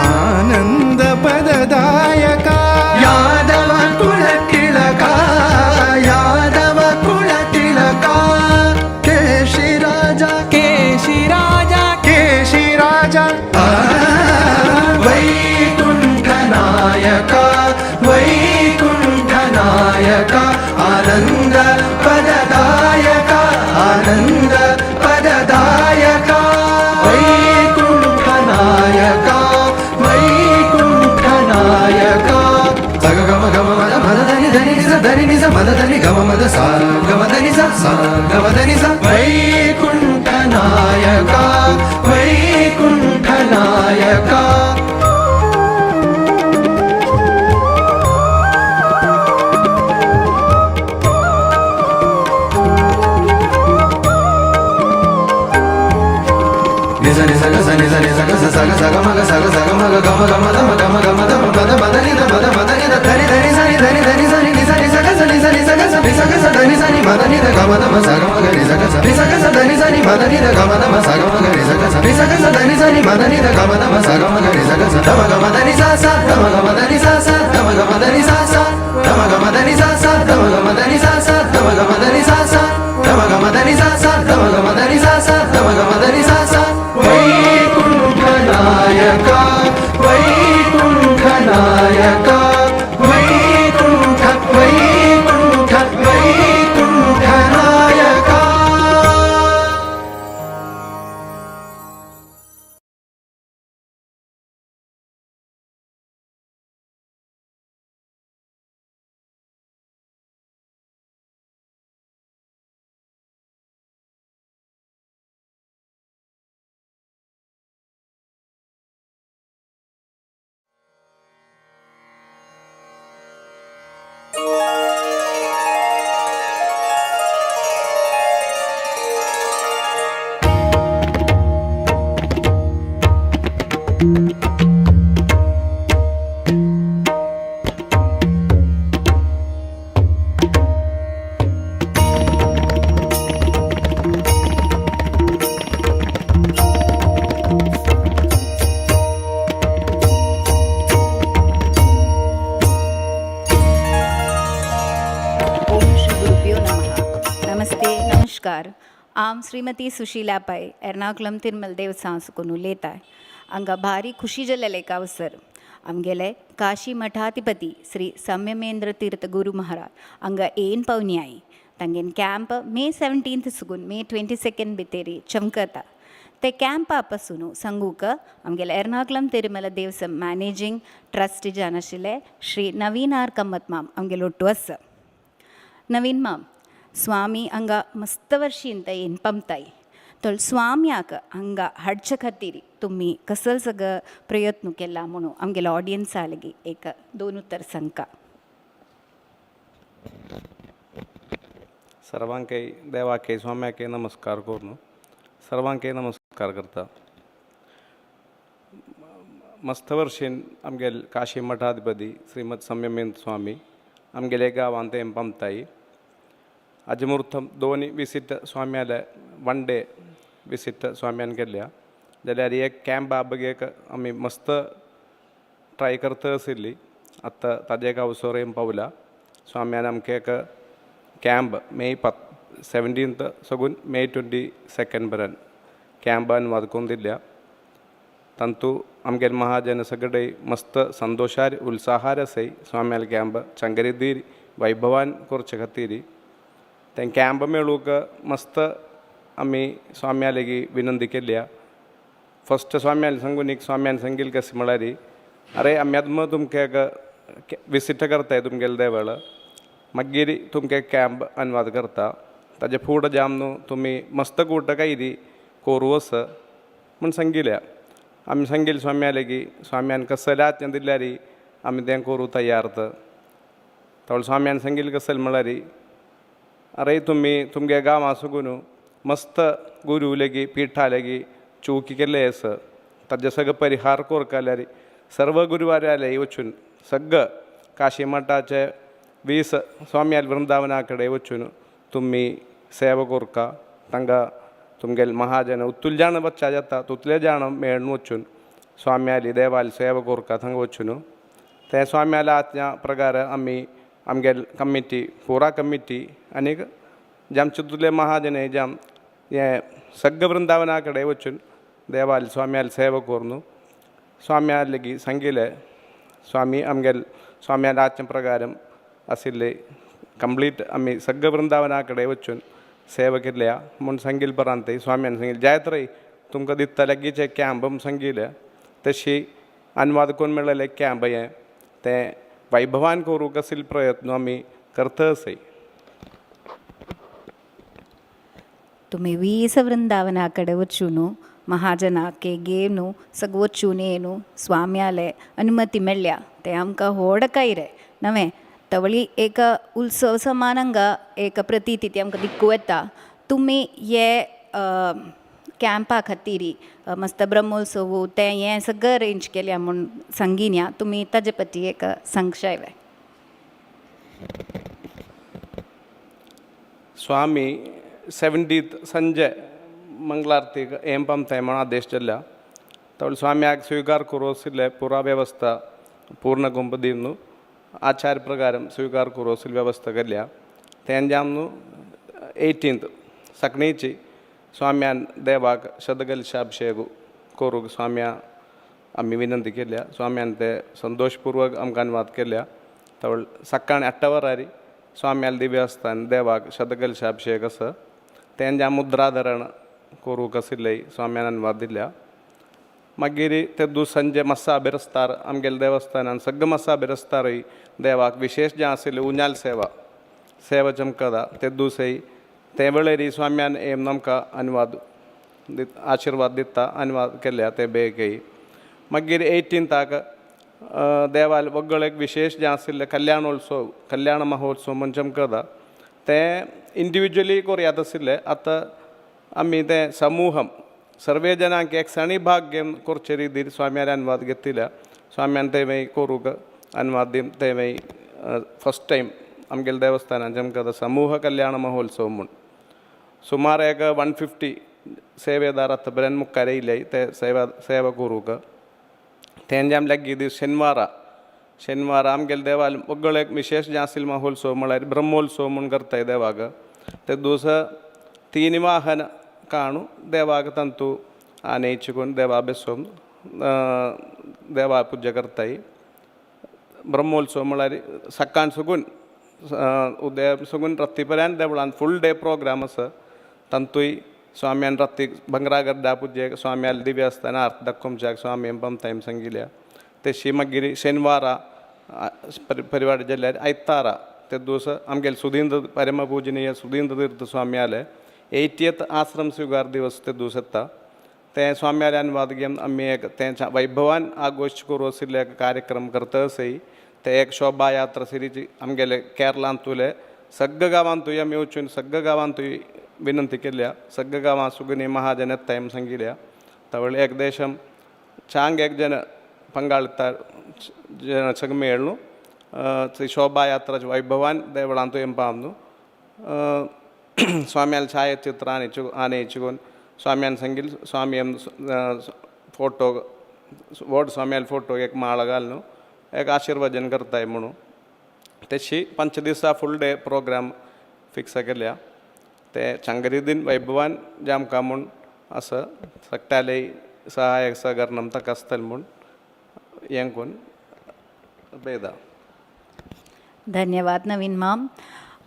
आनंद पददायका यादव कुलतिलका यादव कुलतिलका केशी राजा केशी राजा केशी राजा वैकुंठ नायका वैकुंठ नायका आनंद पददायका आनंद पददायका वैकुंठ नायका वैकुंठ नायका. सग गम गम मद मद धनि धनि निज धनि निज मद धनि गम मद सा गम धनि सा सा गम धनि सा वैकुंठ नायका वैकुंठ नायका. నిజ నిజ గస నిజ నిజ గస సగ సగ మగ సగ సగ మగ గమ గమ దమ గమ గమ దమ పద పద నిద పద పద నిద ధని ధని సని ధని ధని సని నిజ నిజ గస. ని స ని స గ స ని స గ స the ని స ని మ the ని the గ మ the మ స గ మ గ రి స గ స ని స గ స the ని స ని మ the ని the గ మ the మ స గ మ గ రి స గ స ని స గ స the ని స ని మ the ని the గ మ the మ స గ మ గ రి స గ స the మ గ మ the ని స స the మ గ మ the ని స స the మ గ మ the ని స స the మ గ మ the ని స స the మ గ మ the ని స స the మ గ మ the ని స స the మ గ మ the ని స స the మ గ మ the ని స స the మ గ మ the ని స స వైకుంఠ నాయక వైకుంఠ నాయక వైకుంఠ వైకుంఠ వైకుంఠ నాయక. ओम श्री गुरुभ्यो नमः. नमस्ते, नमस्कार. आम श्रीमती सुशीला पै, एर्नाकुलम तिरमल देवसां सुकून उलयताय. हांगा भारी खुशी जाल्लें एक अवसर, आमगेले काशी मठाधिपती श्री संयमेंद्र तीर्थ गुरु महाराज हांगा येन पावनी. तांगेन कॅम्प मे 17 सुगून मे 22 भितेरी चमकता. ते कॅम्पा पासून सांगूक आमगेले एर्नाकुलम तिरुमला देवसम मॅनेजिंग ट्रस्टी जावन आशिल्ले श्री नवीन आर कम्मत माम आमगेलो ಒಟ್ಟು आसा. नवीन माम, स्वामी हांगा मस्त वर्शीन ते येन पमताय, तर स्वाम्याक हांगा हाडचे खातीर तुमी कसल सगळो प्रयत्न केला म्हणून आमगेलो ऑडियन्सा लागीं एक दोन उतर सांगका. सर्वांकय देवाकय स्वाम्याकय नमस्कार करून सर्वांकय नमस्कार करता. मस्त वर्षीन आमगेल काशी मठाधिपती श्रीमद संयमेंद्र स्वामी आमगेले गांवांत ते पामताय. अजमुर्थम दोन विसीट स्वाम्याले, वन डे विसीट स्वाम्यान केल्ल्या. जाल्यार एक कॅम्प बघेक आमी मस्त ट्राय करता आशिल्ली. आतां ताजे एक अवसर येवन पावला. स्वाम्यान आमकां एक कॅम्प मे 17 सगून मे 22 पर्यंत कॅम्प अनुवाद करून दिल्या. तांतू आमगेले महाजन सगळे मस्त संतोशार उत्साहार आसाय. स्वाम्याल कॅम्प चंगरिदीर वैभवान करचे खातीर तें कॅम्प मेळूंक मस्त आमी स्वाम्या लागीं विनंती केल्या. फस्ट स्वाम्यान सांगून एक स्वाम्यान सांगील कशें म्हळ्यार, अरे आमी आतां तुमकां एक विसीट करताय तुमगेले देवळ, मागीर तुमकां कॅम्प अनुवाद करता, ताजे फुडें जाम न्हू तुमी मस्त कूट कांय कोरू आसा म्हूण सांगिल्या. आमी सांगील स्वाम्या लागीं, स्वाम्यान कसले आज्ञा दिल्यार आमी तें करूं तयार. तर स्वाम्यान सांगील कसले म्हळ्यार, अरे तुमी तुमगे गांवां सगून मस्त गुरू लेगी पिठा लेगी चुकी केल्ले आसा, ताजे सगळें परिहार करका जाल्यार सर्व गुरुवाऱ्याले वचून सगळं काशी मठाचे 20 स्वाम्याल वृंदावना कडेन वचून तुमी सेवा करका. तांकां तुमगेले महाजन उत्तुल जाण वच्चा जाता तितले जाण मेळून वचून स्वाम्याली देवाली सेवा करका थंगा वचून. ते स्वाम्याल्या आज्ञा प्रकार आमी आमगेले कमिटी पुरा कमिटी आनीक जे तुले महाजन जाम हे सगळं वृंदावना कडेन वचून देवाली स्वाम्याली सेवा करून स्वाम्या लागीं सांगिलें. स्वामी आमगेले स्वाम्याल्या आज्ञा प्रकार आशिल्ले कंप्लीट आमी सगळं वृंदावना कडेन वचून सेवा केल्या म्हूण सांगील. परांत स्वाम्यान सांगिल्लें, जायत रे तुमकां दिता लागींच एक कॅम्प म्हूण सांगिल्लें. तशी अनुवाद करून मेळ्ळेलें कॅम्प हें तें वैभवान करूंक आशिल्लो प्रयत्न आमी करता आसाय. तुमी 20 वृंदावना कडेन वचून महाजनाक घेवन सगळं वचून येवन स्वाम्याले अनुमती मेळ्ळ्या, तें आमकां व्हड काय रे नवें तवळी एक उत्सव समान हांगा एक प्रतीती ती आमकां दिक्कू येता. तुमी हे कॅम्पा खातीर मस्त ब्रह्मोत्सव तें हें सगळें अरेंज केल्या म्हूण सांगीन. या तुमी ताजे पती एक सांगशाय. स्वामी 70th ಸಂಜೆ ಮಂಗಳಾರತಿಗೆ ಏಂ ಪಂಪ್ತಾಯಿ म्हणून आदेश दिल्या. तवळ स्वाम्याक स्वीकार करोसिल्ले पुरा व्यवस्था पूर्ण गुंप दिवन आचार प्रകാരം स्वीकार करोसिल व्यवस्था केल्या. तेंजामनु 18th सकणीची स्वाम्यान देवाक शतकलशाभिषेक करूंक स्वाम्या आमी विनंती केल्या. स्वाम्यान ते संतोशपूर्वक आमकां अनुवाद केल्या. तवळ सकाळी 8 वरारी स्वाम्याल दिव्यस्थान देवाक शतकलशाभिषेक आसा. तेंच्या मुद्राधरण करूंक आशिल्लें स्वाम्यान अनुवाद दिल्या. मागीर ते संजे मस्सा बिरस्तार आमगेले देवस्थानान सगळे मस्सा बिरस्तारय देवाक विशेष जें आशिल्लें उन्याल सेवा सेवा चमकता ते दुसय ते वेळेर स्वाम्यान एम आमकां अनुवाद आशिर्वाद दिता अनुवाद केल्या ते बेगय. मागीर 18थाक देवाल वगळ एक विशेष जें आशिल्लें कल्याणोत्सव कल्याण महोत्सव म्हूण चमकता ते इंडिविज्युअली कोरयात आशिल्लें. आतां आमी तें समूहम सर्वे जनांक एक सणी भाग घेवन करचे रितीर स्वाम्यान अनुवाद घेतिल्या. स्वाम्यान ते मागीर करूंक अनुवाद ते मागीर फर्स्ट टायम आमगेल्या देवस्थानान चमकता समूह कल्याण महोत्सव म्हूण सुमार एक 150 सेवेदार आतां पर्यंत मुखार येयले ते सेवा सेवा करूंक. तेंजे आमी लागीं दीस शेनवारा शेनवारा आमगेले देवाल वगळ एक विशेष जें आशिल्लें महोत्सव म्हळ्यार ब्रह्मोत्सव म्हूण करताय देवाक. ते दिवस 3 वाहन काणू देवाक ತಂತು आनयिचून देवा बेसोवन देवा पुजा करताय. ब्रह्मोत्सव म्हळ्यार सकाळ सुगून उदय सुगून राती पर्यंत देवळान फूल डे प्रोग्राम आसा. तांतूय स्वाम्यान राती भंगरा पुजेक स्वाम्याल दिव्य आसतना आरती दाखोवच्याक स्वामी पमतायम सांगिल्या. तशी मागीर शेनवारा परिवार जाल्यार आयतारा ते दिवस आमगेले सुधींद्र परमपूजनीय सुधींद्र तीर्थ स्वामी आले 80th आश्रम स्वीकार दिवस ते दिवस येता. ते स्वाम्याले अनुवाद घेवन आमी एक तेंच्या वैभवान आघोश करूं आशिल्ले एक कार्यक्रम करता आसय. ते एक शोभा यात्रा सिरीज आमगेले केरळांतुले सगळ्या गांवांतूय आमी वचून सगळ्या गांवांतूय विनंती केल्या. सगळ्या गांवां सुगनी महाजन येताय म्हूण सांगिल्या. तवळ एक देशम चांग एक जन पंगाळता जन सगळें मेळ्ळू ती शोभा यात्रा वैभवान देवळांतूय पावनु स्वाम्याल छायाचित्र आनयचून स्वाम्यान सांगिल स्वामी फोटो व्हड स्वाम्याल फोटो एक माळ घालून एक आशिर्वचन करताय म्हणून. तशी 5 दिसा फूल डे प्रोग्राम फिक्स केल्या. ते चांगरीदीन वैभवान जामकां म्हूण आसा सगळ्याले सहायक सहकार ताका आसतलें म्हूण हें करून बेदा. धन्यवाद नवीन माम.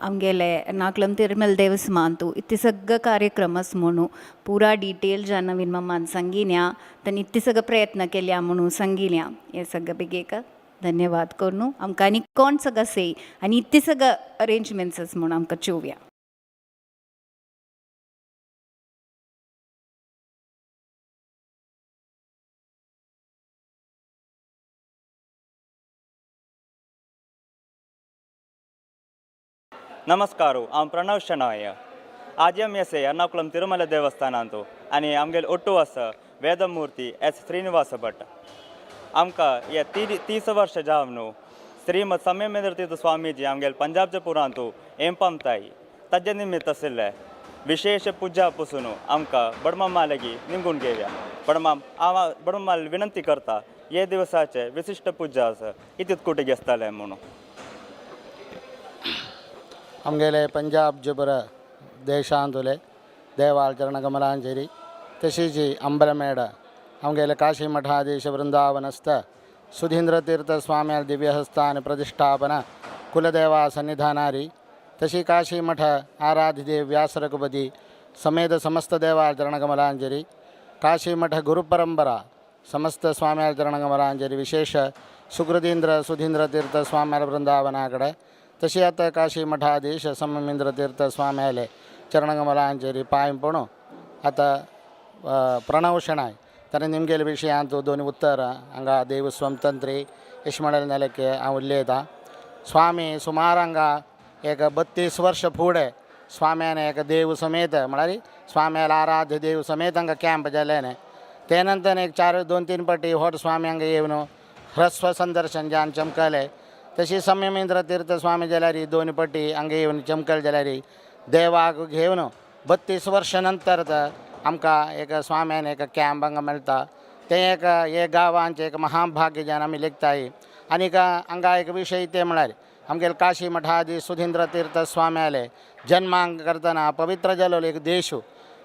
आमगेले एर्नाकुलम तिरुमल देवस्मांतु इत्ते सगळं कार्यक्रम आस म्हणून पुरा डिटेल ज्या नवीन मामान सांगिन्या तांणी इतले सगळं प्रयत्न केल्या म्हणून सांगिन्या हे सगळं बेगीक धन्यवाद करून आमकां आनी कोण सगळं से आनी इतले सगळं अरेंजमेंट्स आस म्हणून आमकां चोवया. नमस्कार, हांव प्रणव शणॉय. आज आमी आसा एर्नाकुलम तिरुमला देवस्थानांतु आनी आमगेले ಒಟ್ಟು आसा वेदमूर्ती एस श्रीनिवास भट. आमकां हे 30 वर्ष जावन श्रीमद संयमेंद्र तीर्थ स्वामीजी आमगेले पंजाबच्या पुरांतु एंपमताय ताजे निमित्त आशिल्ले विशेष पुजा पसून आमकां बडमामा लागीं निमगून घेवया. बडमाम हांव बडमामाल विनंती करता हे दिवसाचे विशिश्ट पुजा आसा इतूत कुठे घेतले म्हणून. आमगेले पंजाब जबर देशांतुले देवाल चरणकमलांचेरी तशीच अंबलमेड आमगेले काशी मठाधीश वृंदावनस्थ सुधींद्र तीर्थ स्वाम्याल दिव्यहस्तान प्रतिष्ठापन कुलदेवा सन्निधानारी तशी काशी मठ आराध्यदेव व्यास रघुपति समेत समस्त देवाल चरणकमलांचेरी काशी मठ गुरुपरंपरा समस्त स्वाम्याल चरणकमलांचेरी विशेष सुकृतींद्र सुधींद्र तीर्थ स्वाम्याल वृंदावनाकडे तशी आतां काशी मठाधीश संयमेंद्र तीर्थ स्वाम्याले चरणकमलांचेरी पांय पणू आतां प्रणव शणाय ताणें निमगेले विशयांत दोन उत्तर हांगा देवस्वम तंत्री इश्मणल नेलके हांव उलयतां. स्वामी सुमार हांगा एक 32 वर्ष फुडें स्वाम्यान एक देव समेत म्हळ्यार स्वाम्याल आराध्य देव समेत हांगा कॅम्प जालें न्ही. ते नंतर एक 4-2-3 पटी होट स्वामी हांगा येवन ह्रस्व संदर्शन जावन चमकले. तशी संयमेंद्र तीर्थ स्वामी जाल्यार 2 पटी हांगा येवन चमकले जाल्यार देवाक घेवन 32 वर्सां नंतर आमकां एक स्वाम्यान एक कॅम्प हांगा मेळटा. तें एक हे गांवांचें एक महाभाग्य जावन आमी लेखताय. आनीक हांगा एक विशय ते म्हळ्यार आमगेले काशी मठाधीश सुधींद्र तीर्थ स्वाम्याले जन्मांक करतना पवित्र जालो एक देश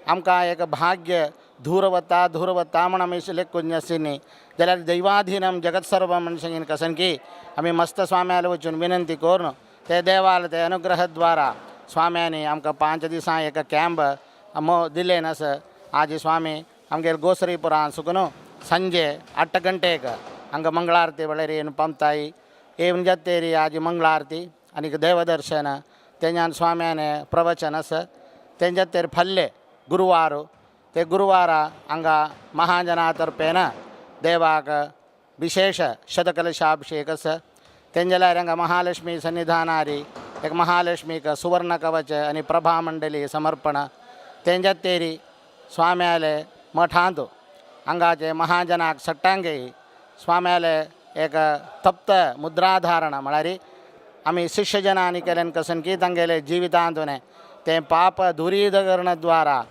आमकां एक भाग्य धूरवता धूरवता म्हण आमी लेखून आशिल्ली जाल्यार दैवाधीनम जगत सर्व म्हण सांगीन कसन की आमी मस्त स्वाम्याले वचून विनंती करून ते देवाल ते अनुग्रह द्वारा स्वाम्यांनी आमकां 5 दिसां एक कॅम्प दिलें आसा. आजी स्वामी आमगेले गोसरीपुरान सुकून संजे 8 गंटेक हांगा मंगळारती वेळार येवन पंपताय येवन जातेरी आजी मंगळारती आनीक देवदर्शन तेंच्यान स्वाम्याने प्रवचन आसा. तेंच्या तेर फल्ले गुरुवार ते गुरुवारा हांगा महाजना तर्फेन देवाक विशेष शतकलशाभिषेक आसा. तेंच्या जाल्यार हांगा महालक्ष्मी सन्निधानारी एक महालक्ष्मीक सुवर्ण कवच आनी प्रभा मंडली समर्पण. तेंच्या तेरी स्वाम्याले मठांत हांगाचे महाजनाक सट्टांगे स्वाम्याले एक तप्त मुद्राधारण म्हळ्यार आमी शिष्यजनांनी केल्यान कसन की तांगेले जिवितांतून तें पाप दुरीकरण द्वारा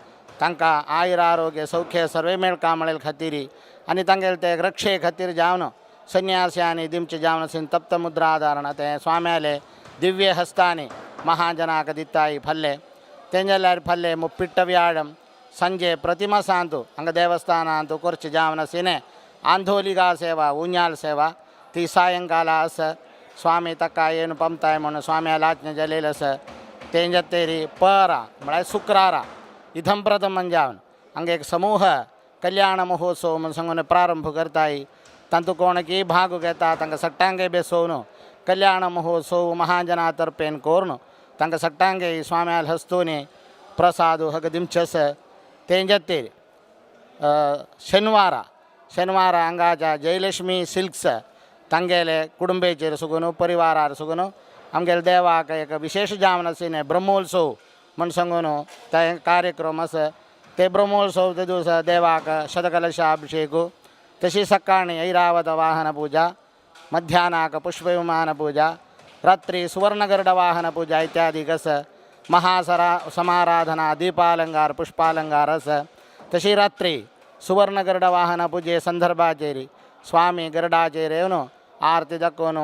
तांकां आयुर आरोग्य सौख्य सर्वे मेळका मेळ्ळे खातीर आनी तांगेले ते रक्षे खातीर जावन संन्यास्यांनी दिमचे जावन आसून तप्त मुद्राधारण तें स्वाम्याले दिव्य हस्तांनी महाजनाक दिताय फल्ले. तें जाल्यार फल्ले मुप्पिट्ट व्याळम संजे प्रतिमा सांतू हांगा देवस्थानांतू करचे जावन आशिल्लें आंधोलिगा सेवा उन्याल सेवा ती सायंकाला आसा. स्वामी ताका येवन पंपताय म्हणून स्वाम्याला आज्ञा जालेली आसा. तेंच्या तेरी परा म्हळ्यार शुक्रारा इथं प्रथम जावन हांगा एक समूह कल्याण महोत्सव म्हूण सांगून प्रारंभ करताय. तांतू कोण की भाग घेता तांकां सट्टांगे बेसोवन कल्याण महोत्सव महाजना तर्फेन करून तांकां सट्टांगे स्वाम्याल हस्तूनी प्रसाद हग दिमचे आसा. तेंच्या तेरी शेनवारा शेनवारा हांगाच्या जयलक्ष्मी सिल्क्स तांगेले कुटुंबेचेर सुगून परिवारार सुगून आमगेले देवाक एक विशेष जावन आशिल्लें ब्रह्मोत्सव म्हण सांगून ते कार्यक्रम आसा. ते ब्रह्मोत्सव ते दिवसा देवाक शतकलशाभिषेक तशी सकाळी ऐरावत वाहन पूजा मध्याह्नाक पुष्पविमान पूजा रात्री सुवर्णगरुड वाहन पूजा इत्यादी आसा. महासरा समाराधना दीपालंकार पुष्पालंकार आसा. तशी रात्री सुवर्णगरुड वाहन पूजे संदर्भाचेर स्वामी गरुडाचेर येवन आरती दाखोवन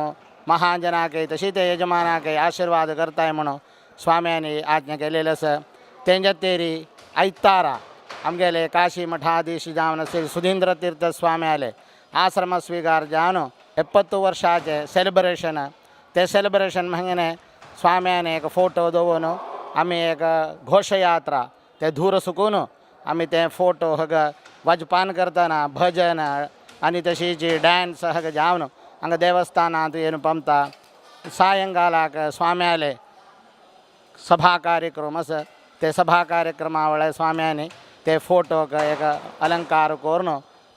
महाजनाक तशी ते यजमानाक आशीर्वाद करताय म्हणून स्वाम्यांनी आज्ञा केलेली आसा. तेंच्या तेरी आयतारा आमगेले काशी मठाधीश जावन श्री सुधींद्र तीर्थ स्वाम्याले आश्रम स्वीकार जावन 70 वर्षाचे सेलिब्रेशन ते सेलिब्रेशन म्हणगे स्वाम्याने एक फोटो दवरून आमी एक घोषयात्रा ते धूर सुकून आमी ते फोटो हग वाजपान करतना भजन आनी तशीच डान्स हग जावन हांगा देवस्थानांत येवन पंपता. सायंकालाक स्वाम्याले सभा कार्यक्रम आसा. ते सभा कार्यक्रमा वेळार स्वाम्यांनी ते फोटोक एक अलंकार करून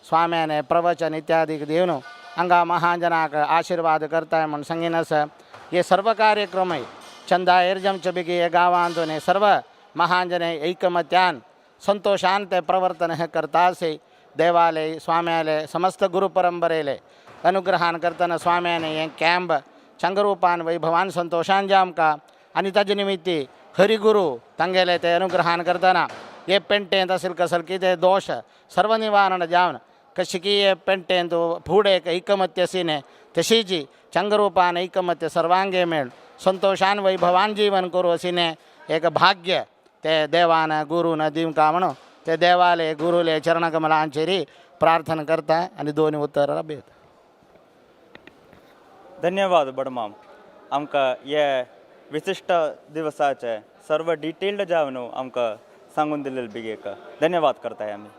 स्वाम्याने प्रवचन इत्यादी दिवन हांगा महाजनाक आशीर्वाद करताय म्हूण सांगीन आसा. हे सर्व कार्यक्रमय चंदा एर्जमचे बेगी हे गांवांतून सर्व महाजने ऐकमत्यान संतोषान ते प्रवर्तन हे करता आसे. देवाले स्वाम्याले समस्त गुरु परंपरेले अनुग्रहान करतना स्वाम्याने हे कॅम्प चंगरूपान वैभवान संतोषान जे आमकां आनी ताजे निमित्ती हरिगुरू तांगेले ते अनुग्रहान करतना हे पेंटेंत असेल कसल की ते दोश सर्व निवारण जावन कशी की हे पेंटेंत फुडें एक ऐकमत्य आशिल्लें तशीच चंगरूपान ऐकमत्य सर्वांगे मेळ संतोषान वैभवान जीवन करूं अशिल्लें एक भाग्य ते देवान गुरून दिवंका म्हणून ते देवाले गुरुले चरणकमलांचेर प्रार्थना करता आनी दोन उतरां बेत. धन्यवाद बडमाम. आमकां हे विशिश्ट दिवसाचे सर्व डिटेल्ड जावन आमकां सांगून दिलेले बेगीक धन्यवाद करताय आमी.